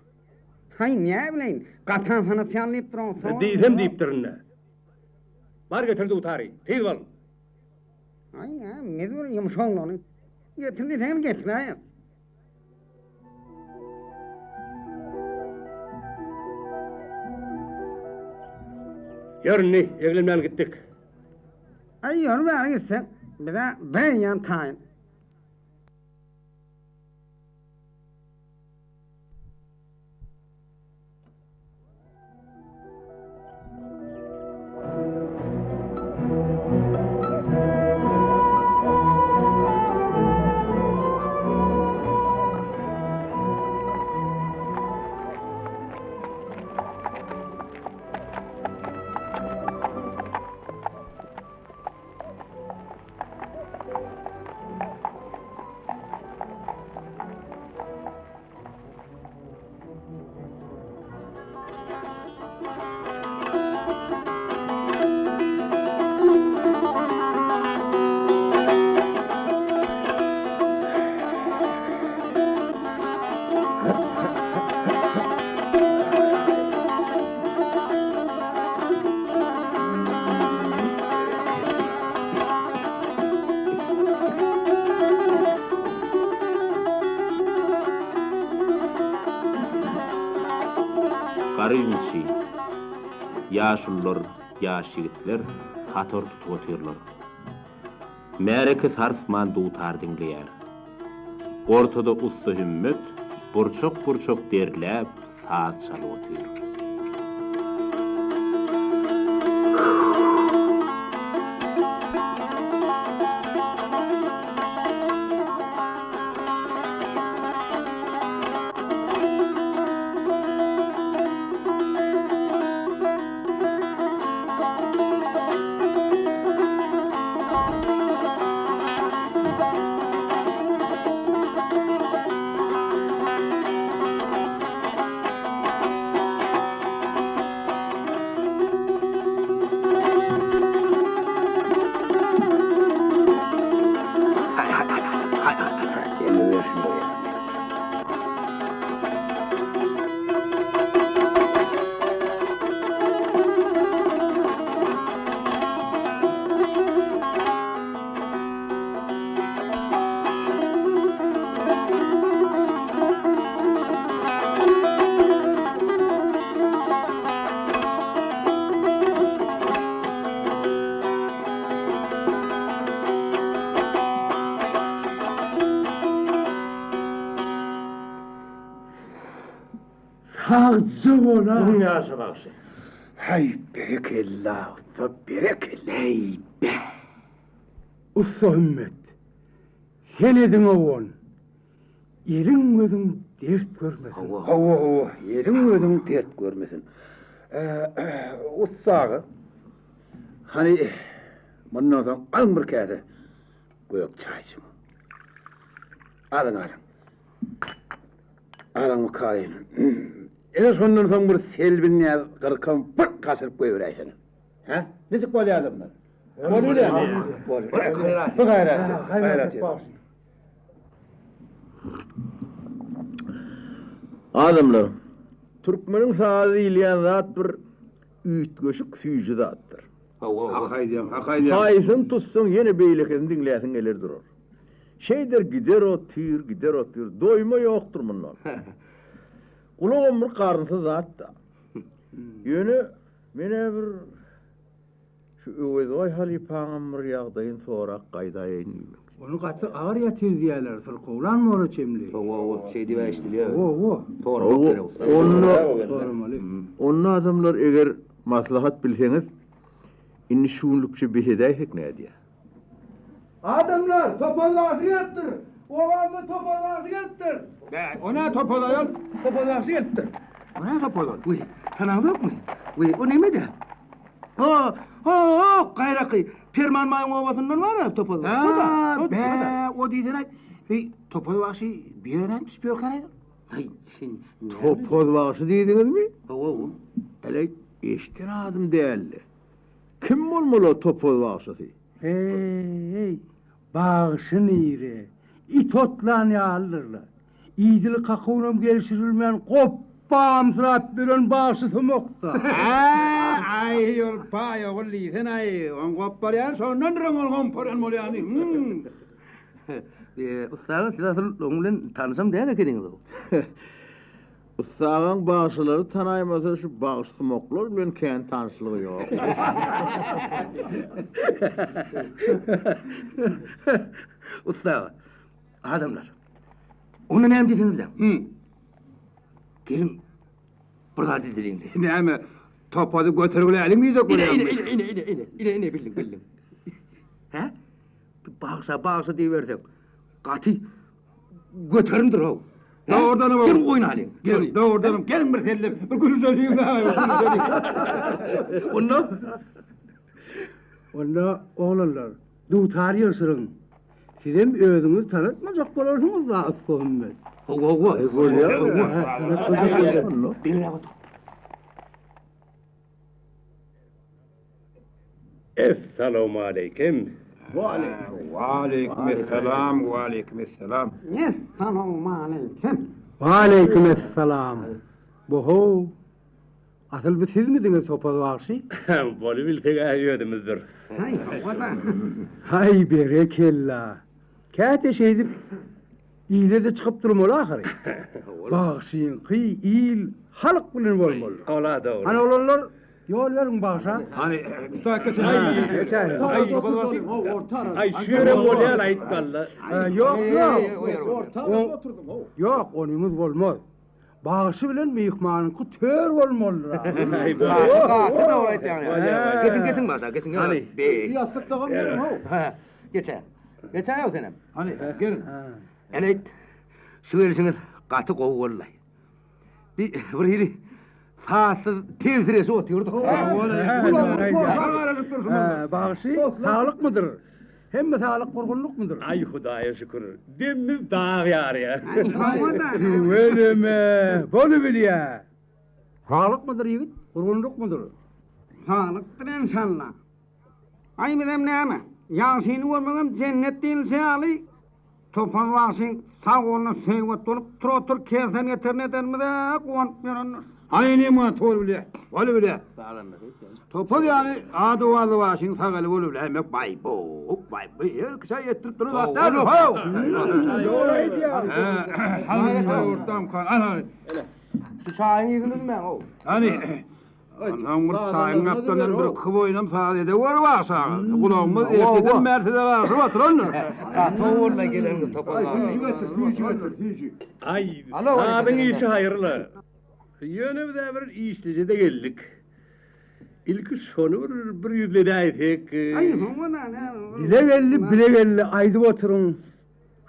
Haý, näbileýin, gatan sanat ýaly diýip duran. Diýsem diýipdirin-dä. Bar getir dutary, tiz bol! Aý, näme, mezbur ýumşaglany. Getir diýseňem getiräýer. Ýör indi, eglenmän gitdik. Aý, ýör bäri gitsek, biz-ä bireýýäm taýyn. Garynçy. Ýaşulular, ýaş ýigitler hatar tutup otyrlar. Märeke sarsman dutar diňleýär. Ortada ussa Hümmet burçak-burçak derläp saz çalyp otyr. Sagja bol-a. Uzyn ýaşa bagşy. Häý, berekella, ussa, berekella. Eý, be! Ussa Hümmet, senediň owal. Eliň-gözüň dert görmesin. Hawa, hawa, hawa, eliň-gözüň dert görmesin. Ussa aga, hany, mundan soň alyň bir käse gök çaý içiň. Alyň, alyň. Alyň mukaýyn. Ine şondan soň bir Selbinýaz gyrkam bir gaçyryp goýberäýseňiz. Hä? Niçik bolýar adamlar? Bolýar. Bolýar. Bu gaýrat. Gaýrat. Adamlar, türkmeniň sazy diýilýän zat bir üýtgeşik süýji zatdyr. Hawa, hak aýdýaň, hak aýdýaň. Haýsyny tutsaň ýene beýlekisini diňläsiň geler durar. Şeýder gider otyr, gider otyr, doýma ýokdur mundan. Gulagam bir garynsyz zat-da. Ýöne men-ä bir. Şu Öwezbaý halypaňam bir ýagdaýyny sorap gaýdaýaýyn diýmek. Ony gaty agyr ýatyr diýýärler, syrkawlan bora çemli. Hawa, şeý diýip eşidilýär. Hawa. Soramak gerek ussa. Onda, Soramaly. onda adamlar eger maslahat bilseňiz, indi şu günlükçe bes edäýsek nädýä? Adamlar, Topal bagşy gelipdir! Obamyza Topal bagşy gelipdir! Bä, o nä Topal aýol? Topal bagşy gelipdir. O nä Topal ol? Wiý, tanaňzokmy? Wiý, o neme-dä? Ho, ho-o, gaýraky Perman baýyň obasyndan bar-a Topal bagşy. Hä, bä, o diýsene-aý. Heý, Topal bagşy bu ýere näme düşüp ýörkän-aý? Haý, sen Topal bagşy diýdiňizmi? Hawa, Heleý, eşiden adym däldi. Kim bolmaly o Topal bagşysy? Heý, bagşy nire, it otlan ýalydyr-la. Idili kakuwynam gelşirilmän gopbamsyrap ýören bagşy sumak-da. Aý, ol paý ogul diýsen-aý, oň gopbarýany şondandyram ol gomparýan bolýany. Hum. Ussa aga, siz asyl oň bilen tanyşam däl ekeniňiz-ow. Ussa agaň bagşylary tanaýmasa şu bagşysumaklar bilen kän tanyşlygy ýok. Ussa aga, adamlar, onda näme diýseňizläň? Hü. Geliň, bir zat edeliň. Näme, topazy götergiläliň diýjek bolýaňmy? Ine, ine, ine, ine, ine, ine, ine, bildim, bildim. Hä? Bagşa, bagşa diýibersek, gaty Göterimdir-ow. Dogrudanam. Geliň oýnalyň. Geliň, dogrudanam. Geliň bir sellem, bir gülüşeliň. Onda? Onda, oglanlar, dutar ýygşyryň. Sizem özüňizi tanatmajak bolarsyňyz-da, Ussa Hümmet. Hawa, hawa. Bolýar. Beýläk otur. Essalawmaleýkim. Waleýkim essalam, waleýkim essalam. Essalawmaleýkim. Waleýkim essalam. Bo-how, asyl bu sizmidiňiz Topal bagşy? Bolubilseg-ä özümizdir. Haý, hawa-da. Haý, berekella. Käte şeýdip ile-de çykyp durmaly ahyry. Bagşyňky il, halk bilen bolmaly. Ol-a dogry. Hany oglanlar, Ýol beriň bagşa. Hany, üstüne geçin. Aý, şu ýerem bolýar aýt balla. Ýok, ýok. Ýok, onyňyz bolmaz. Bagşy bilen myhmanyňky tör bolmalydyr. Geçiň, geçiň bagşa, geçiň. Hany. Ýassyk dagam beriň how. Geçä. Geçäýow senem. Hany, geliň. Ene, şu gelşiňiz gaty gowy boldy. Bir bir hili sazsyz tebsireşip otyrdyk. Bagşy saglykmydyr? Hemme saglyk gurgunlykmydyr? Aý Hudaýa şükür, demimiz dag ýarýar. Tüweleme, bolubilýä. Saglykmydyr ýigit, gurgunlykmydyr? Saglykdyr enşalla. Aý bizem näme, ýagşyny görmegem jennet diýilişi ýaly, Topal bagşyň sag goluna söýget bolup tur-otur kersen getirin edenimize guwanyp ýörendir. Aý inim gaty bolubilýä, bolubilýä. Topal ýaly ady-owazly bagşyň sag eli bolubiläýmek baý-bu, baý-bu, her kişä ýetdirip duran zat däldir, how! Dogry aýdýaň. Hany, ortamkan, ana. Şu çaýyň yzyny üzmäň-ow. Hany, Onsoň bir çaýyň gapdalyndan bir iki boýunam saz edeweri bagşy aga. Gulagymyz erteden bäri size garaşyp oturandyr. Gaty gowy geleniňiz Topal aga. Süýji getir, süýji getir, süýji. Aý, sazyň işi haýyrla. Ýöne biz-ä bir işlije-de geldik. Ilki şony bir bir ýüzlenäýsek. Aý, hawa-da, näme. Dile geldi, bile geldi, aýdyp oturyň.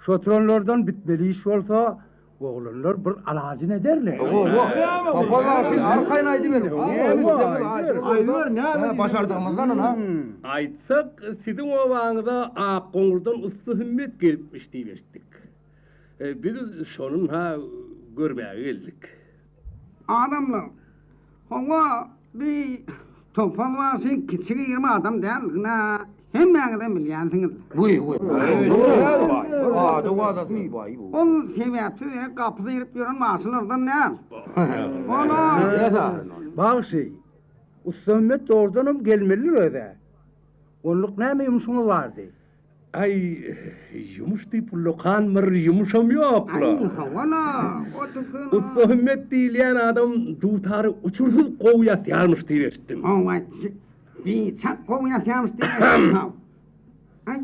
Şu oturanlardan bitmeli iş bolsa, oglanlar bir alajyny ederler. Topal bagşy arkaýyn aýdyberiň. Aýdyber, näme? Başardygymyzdan ynha. Aýtsak, siziň obaňyza Akgoňurdan Ussa Hümmet gelipmiş diýip eşitdik. Biz şony-ha görmäge geldik. Adamlar, Hawa, bi Topal bagşyň kiçi-girim adam däldigini-ä hemmäňizem bilýänsiňiz. Wiý, wiý. Ady-owazasy baý bu. Ol sebäpsiz ýere gapy syryp ýören bagşylardan däl. Ol-a. Bagşy, Ussa Hümmet dogrudanam gelmelidir öz-ä. Onluk näme ýumşuňyz bardy? Aý, ýumuş diýip ullakan bir ýumuşam ýok-la. Aý, hawa-la, o tüken-ä. Ussa Hümmet diýilýän adam dutary uçursyz gowy ýasýarmyş diýip eşitdim. Hawa, Biçak gowy ýasýarmyş diýýär. Aý,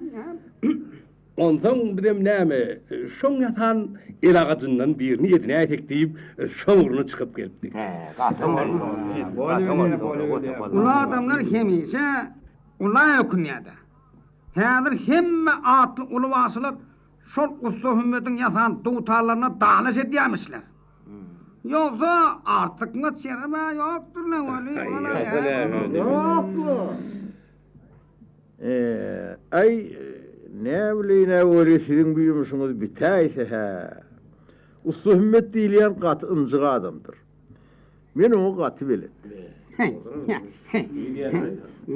Onsoň bizem näme, şoň ýasan el agajyndan birini edinäýsek diýip, şoň ugruna çykyp gelipdik. Hä, gaty boldy. Uly adamlar hemişe ula ökünýär-dä. Häzir hemme atly uly bagşylar şol ussa Hümmediň ýasan dutarlaryna dalaş edýärmişler. Ýogsa artykmaç ýerem-ä ýokdur-la weli, ol-a Ýok-la. Äý, näbileýin-ä weli, siziň bu ýumşuňyz bitäýse-hä. Ussa Hümmet diýilýän gaty ynjyk adamdyr. Men oňa gaty belet.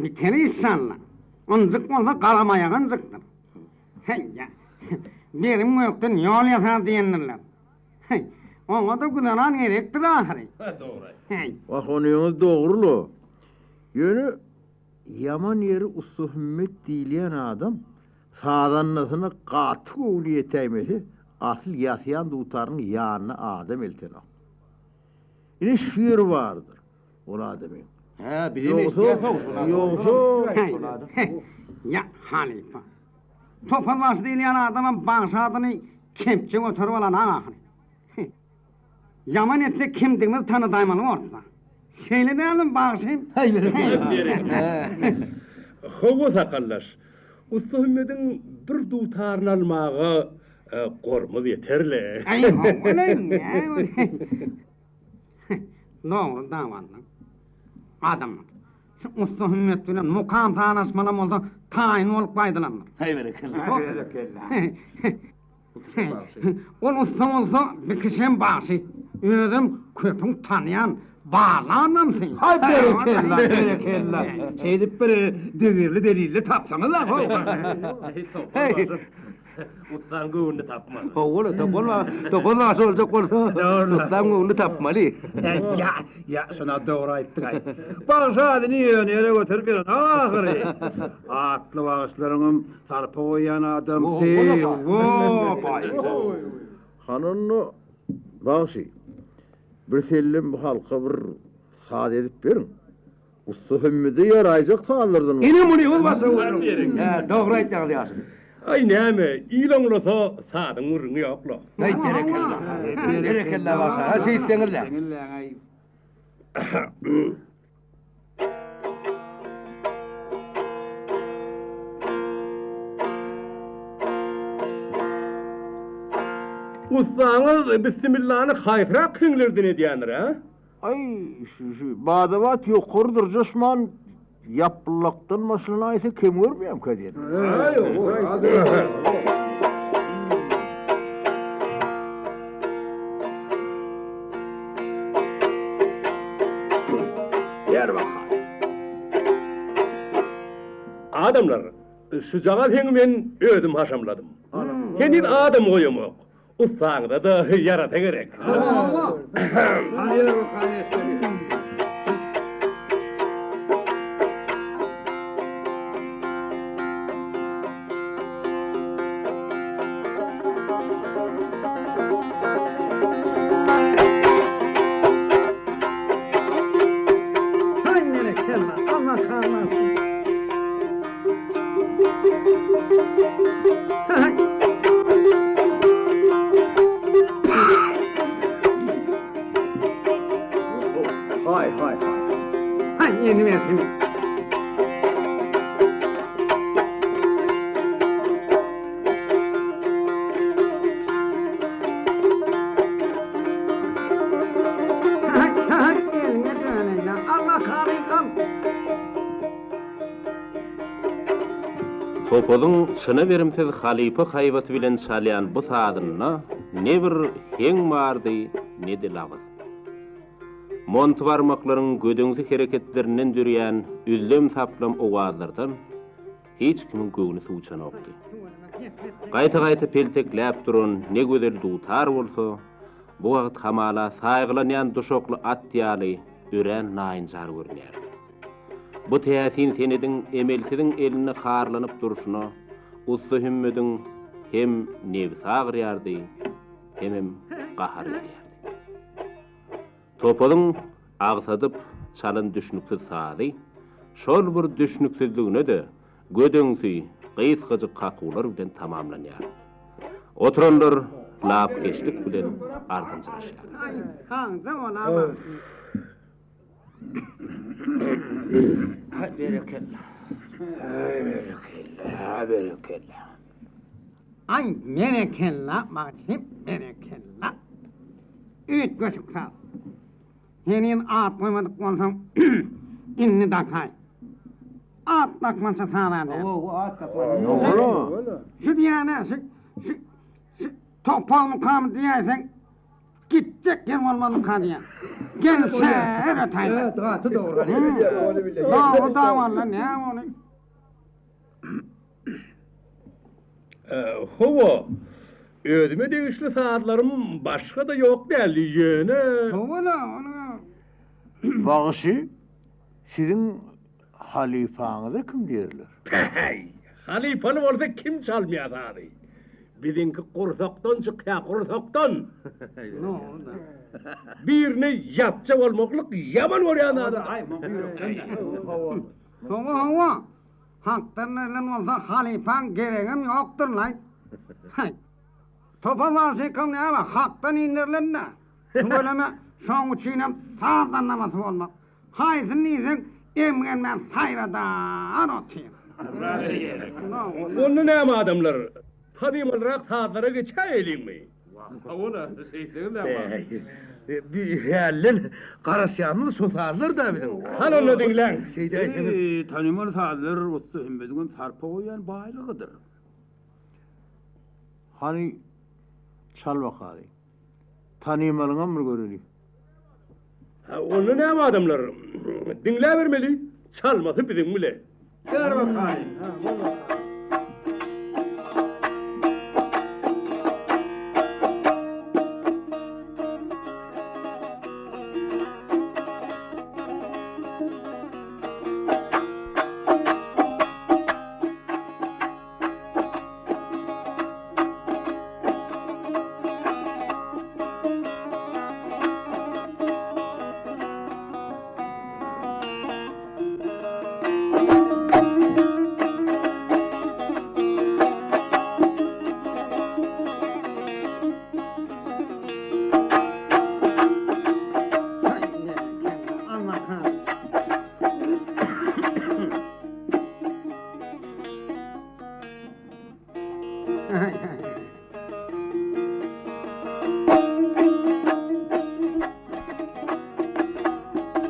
Biter işşalla. Ynjyk bolsa garamaýaga ynjykdyr. Heý, berim gökden ýol ýasar diýendirler. Heý, oňa-da güzeran gerekdir ahyry. Heý. Wah, onyňyz dogry-la. Ýöne Ýaman ýeri Ussa Hümmet diýilýän adam sazandasyna gaty göwni ýetäýmese, asyl ýasýan dutarynyň ýanyna adam eltenok. Ine şu ýeri bardyr ol adamyň. Hä, bizem eşidýäs-ow şol adamy. Ýogsa, Heý, ýa, halypa. Topal bagşy diýilýän adamam bagşy adyny kempje göterip alan ahyry. Ýaman etse kimdigimizi tanydaýmaly borsa. Şeýle dälmi, bagşym? Hawa, sakaldaş. Ussa Hümmediň bir dutaryny almaga gorumyz ýeter-le. Aý, hawa-la, näme. Dogry dawalyň. Adamlar, şu Ussa Hümmet bilen mukam sanaşmalam bolsa taýyn bolup gaýdylandyr. Haý, berekella. Berekella. Ol ussa bolsa bir kişem bagşy, özem köpüň tanýan barly adamsy. Haý berekella, berekella. Şeýdip bir degirli delilli tapsaňyz-a how. Heý, ussaň göwnüni tapmaly. Hawa-la, topal topal bagşy boljak bolsa, ussaň göwnüni tapmaly. Ýa, ýa, şona dogry aýtdyň-aý. Bagşy adyny ýöne ýere göterip ýörenok ahyry. Atly bagşylaryňam Sarpa goýýan adamsy. Hany onda, bagşy, bir sellem bu halka bir saz edip beriň. Ussa Hümmide ýaraýjak sazlardan bolsun. Ine muny öz başyna götüriň. Hä, dogry aýtýaňyz ýaşuly. Aý näme, il oňlasa sazyň gürrüňi ýok-la. Aý berekella. Berekella bagşy. Ha şeýtseňiz-le. Ussaňyz bissimillany haýsyrak heňlerden edýändir, a? Aý, şu bada-bat ýokary dyrjaşman, ýapyllakdan başlanaýsa kem görmeýämkä diýen. Ýer bakan. Adamlar, şujagaz heňi men özüm haşamladym. Heniz adam goýamok. Ussaňyza-da ýarasa gerek. Haý, haý, haý. Haý, ýeni bersin. Topazyň çyna berimsiz halypa haýbaty bilen çalýan bu sazynda ne bir heň bardy, ne-de labyz. Monty barmaklaryň gödeňsi hereketlerinden dörýän üzlem-saplam owazlardan Hiç kimiň göwni suwçanokdy. Gaýta-gaýta peltekläp duran ne gözel dutar bolsa, bu wagt hamala saýgylanýan duşakly at ýaly örän naýynjar görünýärdi. Bu täsin senediň emelsiziň elinde harlanyp durşuna ussa Hümmediň hem nebsi agyrýardy, hemem gahary gelýärdi. Topazyň agsadyp çalan düşnüksiz sazy. Şol bir düşnüksizligine-de gödeňsi, gysgajyk kakuwlar bilen tamamlanýar. Oturanlar lapykeçlik bilen ardynjyraşýarlar. Haý berekella. Haý berekella, berekella. Aý berekella bagşy berekella. Üýtgeşik saz. Heniz at goýmadyk bolsaň indi dakaý. At dakmaça saz-a däl. Hawa, at dakmaça. Şu diýýän-ä şu şu şu topal mukamy diýäýseň Gitjek ýer bolmazmyka diýýän. Gel şäher ötäýme. Evet, gaty dogry. Dogry da walla, näme ony? Hawa, özüme degişli sazlarym başga-da ýok däl, ýöne... Hawa-la, ony... Bagşy, siziň halypaňyza kim diýerler? Päheý! Halypaly bolsa kim çalmaýar sazy? Biziňki gursakdan çykýar, gursakdan! Birine ýapja bolmaklyk ýaman görýän zadym. Hawa, hawa. Hakdan berlen bolsa halypaň geregem ýokdur-laý. Haý. Topal bagşyňkam näme, Hakdan inderilen-dä. Tüweleme, şoň üçinem saz dannamasy bolmaz. Haýsyny diýseň, emgenmän saýradar otyr. Onda näme adamlar, tanymalrak sazlara geçäýeliňmi? Hawa-la, şeýtsegem näme? Bi hälden garaşýanymyz şo sazlar-da biziň. Hany onda diňläň. Şeýdäýseňiz. Tanymal sazlar ussa Hümmediňem sarpa goýýan baýlygydyr. Hany, çal bakaly. Tanymalyňam bir göreli. Ha, onda näme adamlar? Diňläbermeli. Çalmasy biziň bile. Ber bakaýyn. Ha, bol.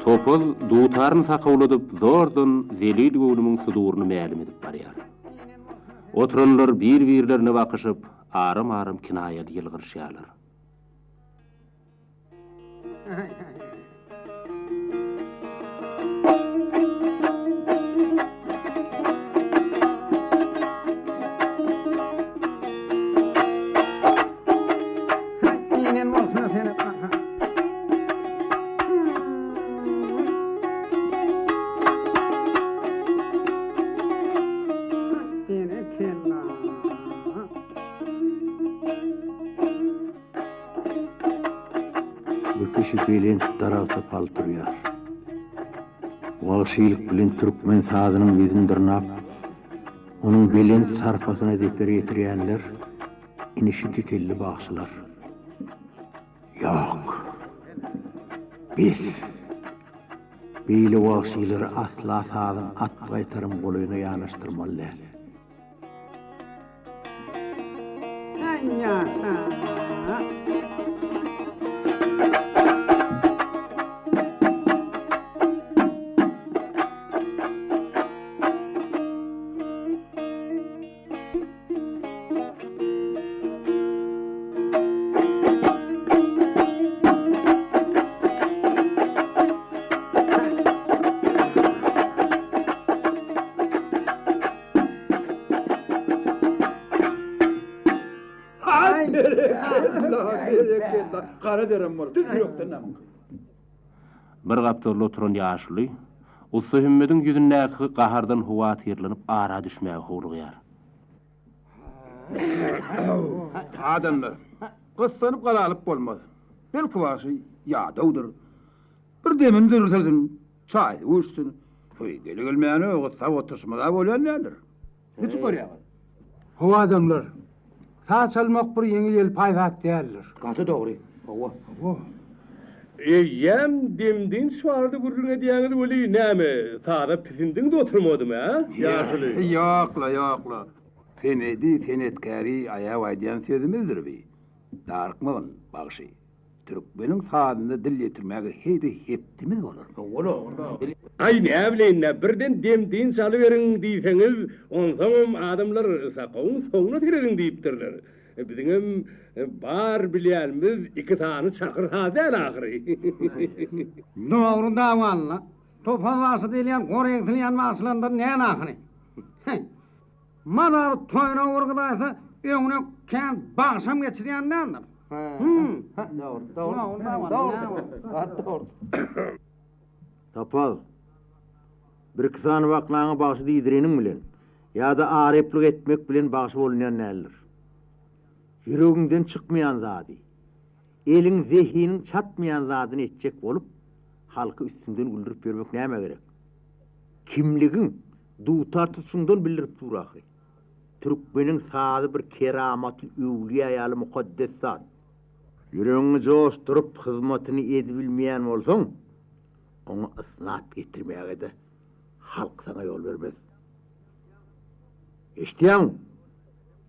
Topal dutaryny sakawladyp, zordan zelil göwnümiň suduryny mälim edip barýar. Oturanlar bir-birlerine bakyşyp, aram-aram kinaýaly ýylgyryşýarlar. Bu kişi belent daragta pal turýar. Wagşylyk bilen türkmen sazynyň ýüzüni dyrnap, onuň belent sarpasyna zeper ýetirýänler ine şu tetelli bagşylar. Ýok. Bes. Beýle wagşylary asla sazyň at gaýtarym golaýyna ýanaşdyrmaly däl. Gara derem bor. Düz ýürekden näme? Bir gapdalda oturan ýaşuly Ussa Hümmediň ýüzündäki gahardan howatyrlanyp ara düşmäge howlugýar. Adamlar, gyssanyp galalyp bolmaz. Belki bagşy ýadawdyr. Bir demini dürselsin, çaýy içsin. Toý gele-gelmäne gyssap oturyşymyz-a bolýan däldir. Niçik görýäňiz? Hawa adamlar, saz çalmak bir ýeňil-ýelpaý zat däldir. Gaty dogry. Hawa. Hawa. Eýýäm dem-dynç barada gürrüň edýäňiz weli, näme, saza pisindiňiz oturmadymy, a, ýaşuly? Ýok-la, ýok-la. Senedi, senetkäri aýap aýdýan sözümizdir bi. Darykmagyn, bagşy. Türkmeniň sazyna dil ýetirmäge heý-de hetdimiz bolarmy? Aý, näbileýin-dä, birden dem-dynç alyberiň diýseňiz, onsoňam adamlar sakawyň soňuna serediň diýipdirler. Biziňem bar bilýänimiz iki sany çakyr saz däl ahyry. Dogry dawaly-la. Topaz bagşy diýilýän gor egsilýän bagşylardan däl ahyry. Heý, Mazaly toýuna urguzaýsa, öňüne kän bagşam geçirýän däldir. Hüm. Dogry, dogry. Dogry, dogry. Topaz, birki sany baklaňa bagşy diýdireniň bilen ýa-da aryplyk etmek bilen bagşy bolunýan däldir. Ýüregiňden çykmaýan zady, eliň, zehiniň çatmaýan zadyny etjek bolup, halky üstüňden güldürip ýörmek nämä gerek? Kimligiň Dutar tutuşyňdan bildirip dur ahyry. Türkmeniň sazy bir keramatly öwlüýä ýaly mukaddes zat. Ýüregiňi joşduryp hyzmatyny edibilmeýän bolsaň, oňa ysnat getirmäge-de halk saňa ýol bermez. Eşidýäňmi?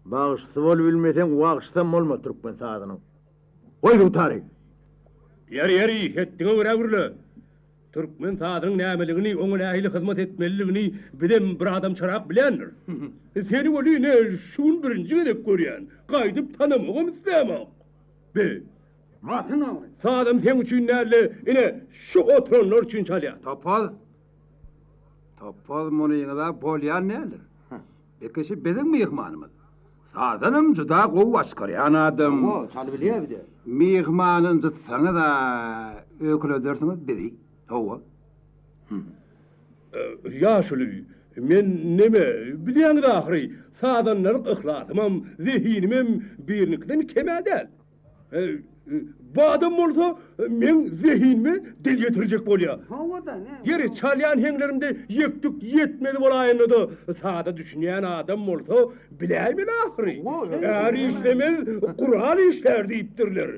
Bagşysy bolubilmeseň, wagşysam bolma türkmen sazynyň. Goý dutary! Ýeri, ýeri, hetdiňe görä gürle! Türkmen sazynyň nämeligini, oňa nähili hyzmat etmelidigini bizem bir adamçarak bilýändir. Seni weli ine şu gün birinji gezek görýän, gaýdyp tanamagam islämok. Be, sazam seň üçin däl-de, ine, şu oturanlar üçin çalýan. Topaz, Topaz munyňyz-a bolýan däldir. Bekişi biziň myhmanymyz. Sazanam juda gowy başgarýan adam. Hawa, çalybilýär bir-de. Myhmany ynjytsaňyz-a, öýkeledersiňiz bizi. Hawa. Ýaşuly, men neme, bilýäňiz ahyry, sazandalyk yhlasymam, zehinimem biriniňkiden kem-ä däl. Bu adam bolsa meň zehinime dil ýetirjek bolýar. Hawa-da, ne? Ýeri, çalýan heňlerimde ýekdük ýetmezi bolaýanda-da, saza düşünýän adam bolsa biläýmeli ahyry. Är işlemez, gural işlär diýipdirler.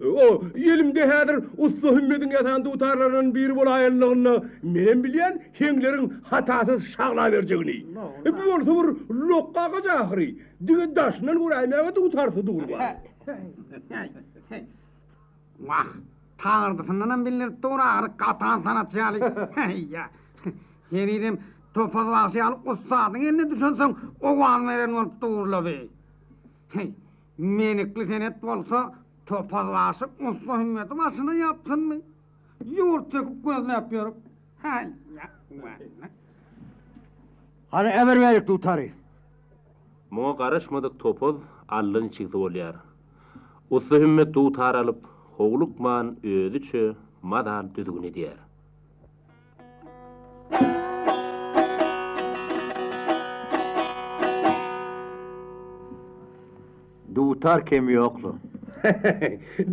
O, elimde häzir ussa Hümmediň ýasan dutarlaryndan biri bolaýanlygynda menem bilýän heňleriň hatasyz şaglaberjegini. Bu bolsa bir lokga agaç ahyry. Diňe daşyndan göräýmäge dutarsy dur bar. Wah, tagyrdysyndanam bildirip dur ahyry gatan sanatçy ýaly. Heý-ýa. Henizem Topaz bagşy ýaly ussadyň eline düşensoň owaz beren bolup dur-la bi. Heý, menikli senet bolsa Topaz bagşy ussa Hümmeti başyna ýapsynmy? Ýurt söküp gözläp ýörüp. Heý-ýa. Hany äber bärik dutary. Muňa garaşmadyk Topaz allan-içigsi bolýar. Ussa Hümmet dutar alyp, howlukman özüçe mazal düzgün edýär. Dutar kemi ýok-la.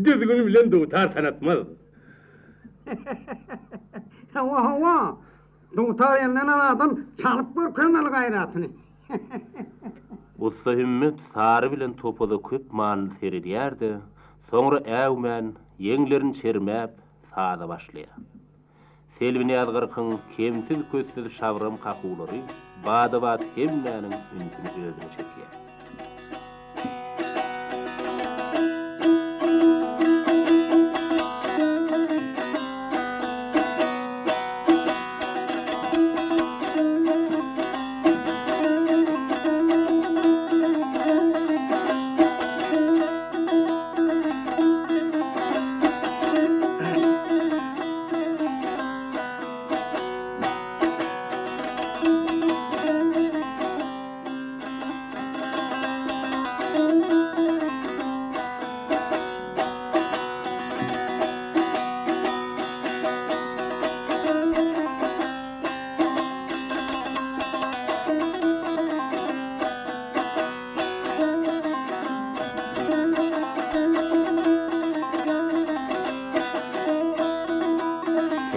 Düzgün bilen dutar tanatmaz. Hawa, hawa. Dutar elinden alan adam çalyp görkezmeli gaýratyny. Ussa Hümmet Sary bilen Topaza köp manyly seredýär-de, soňra äwmän, ýeňlerini çermäp, saza başlaýar. Selbinýaz gyrkyň kemsiz-köstsüz şabram kakuwlary bada-bat hemmäniň ünsüni özüne çekýär.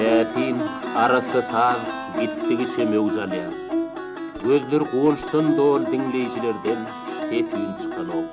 Täsin, arassa saz gitdigiçe möwç alýar. Gözleri guwançdan doly diňleýjilerden ses-üýn çykanok.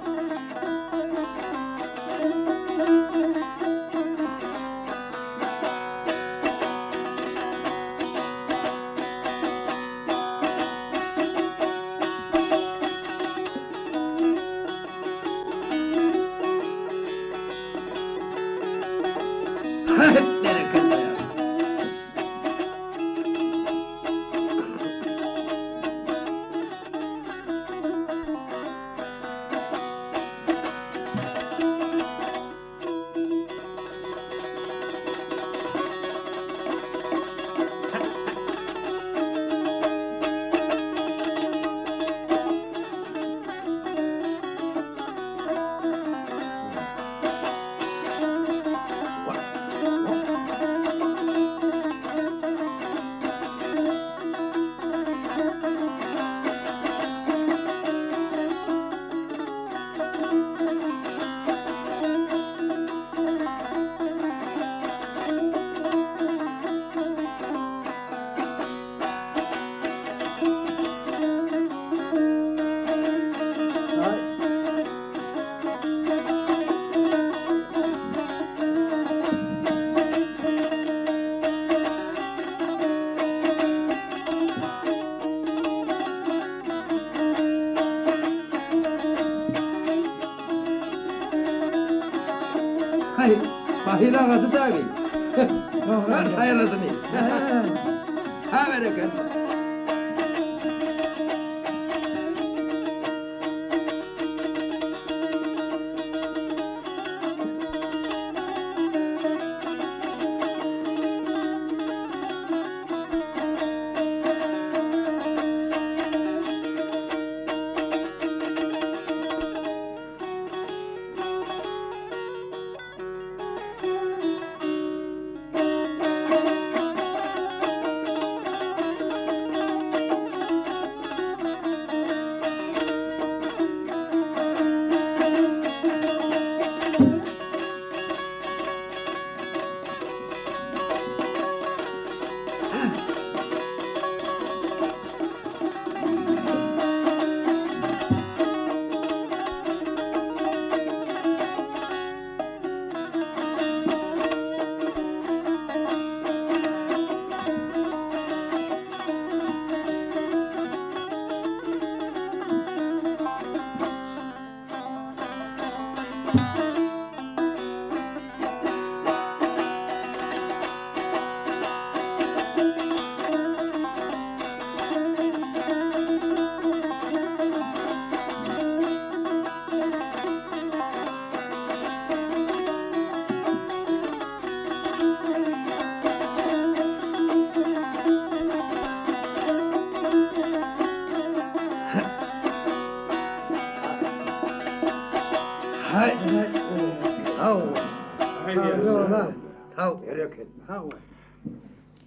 Haý, Bahyl agasy dagy. Haýyrlysyny. Ha berekella.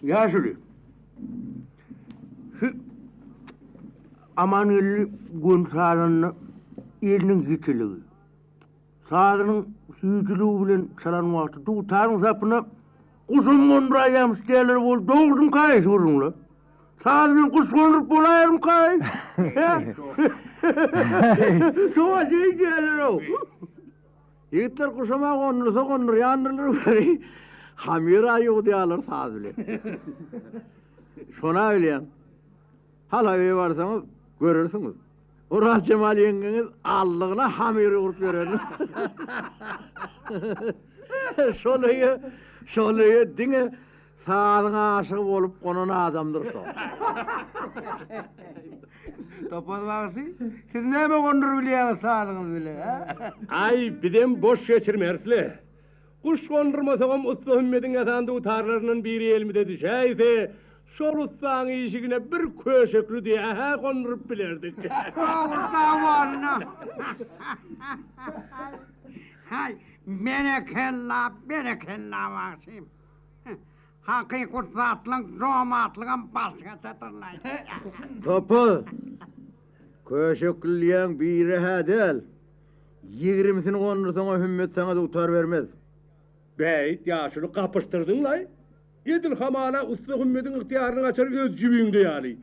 Ýaşuly, şu Amangeldi göni sazanda eliniň ýitiligi, sazynyň süýjüligi bilen çalan wagty dutaryň sapyna guşam gonduraýýarmyş diýýärler, ol dogrumyka şu gürrüňler? Saz bilen guş gonduryp bolaýarmyka? Şoňa şeý diýýärler-ow. Ýigitler guşama gondursa gondurýandyrlar weli, hamyr-a ýuwudýarlar saz bilen. Şon-a bilýän. Halabeýe barsaňyz, görersiňiz. Orazjemal ýeňňeňiz aldygyna hamyr ýugrup ýörendir. Şol öýe, şol öýe diňe Sazyň aşygy bolup gonan adamdyr şo. Topaz bagşy, siz näme gonduryp bilýäňiz sazyňyz bile, hä? Aý, bizem boş geçirmeris-le. Guş gondurmasagam ussa Hümmediň ýasan dutarlaryndan biri elimize düşäýse, şol ussaň işigine bir köşekli düýe-hä gonduryp bilerdik. Dogry sag bolun. Haý, berekella, berekella bagşym. Hakyky ussatlyk, jomartlygam başgaçadyrlaý. Topuz! Köşeklilýäň biri-hä däl, ýigrimisini gondursaň-a Hümmet saňa dutar bermez. Beýt, ýaşuly, gapyşdyrdyň-laý. Edil hamala ussa Hümmediň ygtyýarynyň açary öz jübiňde ýaly.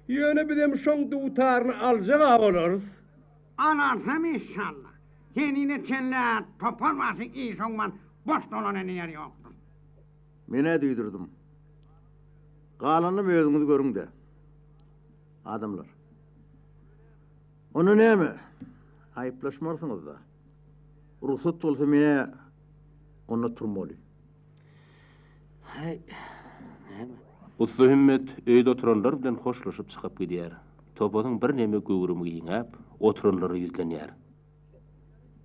Ýöne bizem şoň dutaryny aljag-a bolarys. Alarsam işşalla. Henize çenli-ä topar başy iş oňman boş dolanan ýeri ýokdur. Men-ä duýdurdym. Galanynam özüňiz görüň-dä. Adamlar. Onda näme, aýyplaşmarsyňyz-da. Rugsat bolsa men-ä onda turmaly. Häý, näme? Ussa Hümmet öýde oturanlar bilen hoşlaşyp çykyp gidýär. Topazyň birneme göwrümi giňäp, oturanlara ýüzlenýär.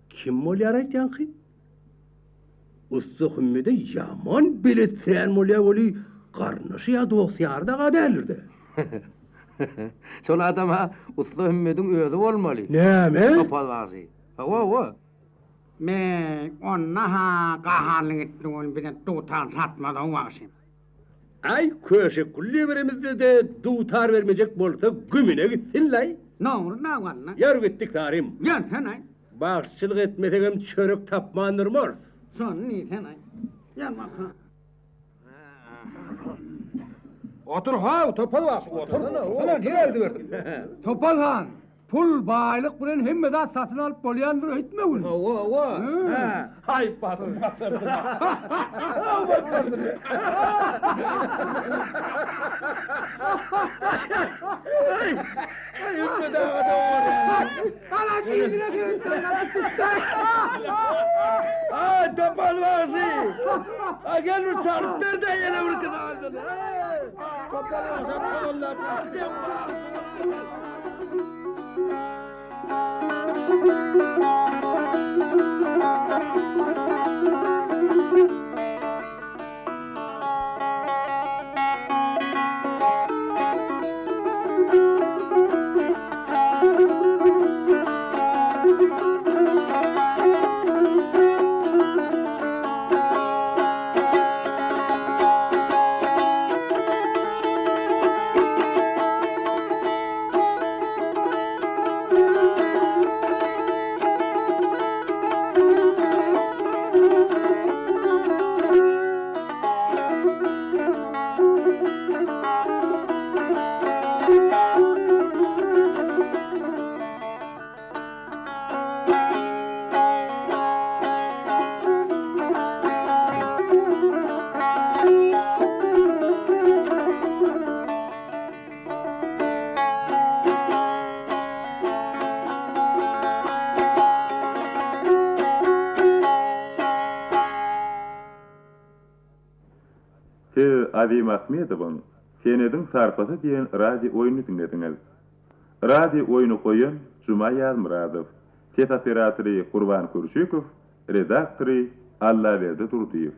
Kim bolýar aýtýaňky? Ussa Hümmede ýaman beletsirän bolýar weli, garyndaşy ýa dost-ýary daga däldir-dä. Şol adam-a Ussa Hümmediň özi bolmaly. Näme? Topaz bagşy. Hawa, hawa. Me, onda-ha gaharly gitdi ol bize dutar satmaz-ow bagşy. Aý, köşek gülleberemizde-de dutar bermejek bolsa gümüne gitsin-laý. Dogry-da walla. Ýör gitdik Sarym. Ýörsene-aý. Bagşyçylyk etmesegem çörek tapman durmarys. Şony diýsene-aý. Ýör bakalym. Otur how, Topal bagşy, otur. Otursana, nirä gidiberdiň? Topal han, pul, baýlyk bilen hemme zat satyn alyp bolýandyr öýtmegin. Hawa, hawa. Hä. Haý, batyr, başardyň. Haw, başardyň. Aý, aý, Hümmet aga dogry. Ala giýdine Aý, Topal bagşy! Aý, gel bir çalyp ber-de ýene bir kysardyny. Topal bagşy, tollap Siz Azim Ahmedowyň Senediň sarpasy diýen radio oýnuny diňlediňiz. Radio oýny goýan Juma Ýazmyradow, ses operatory Gurban Kürşükow, redaktory Allaberdi Durdyýew.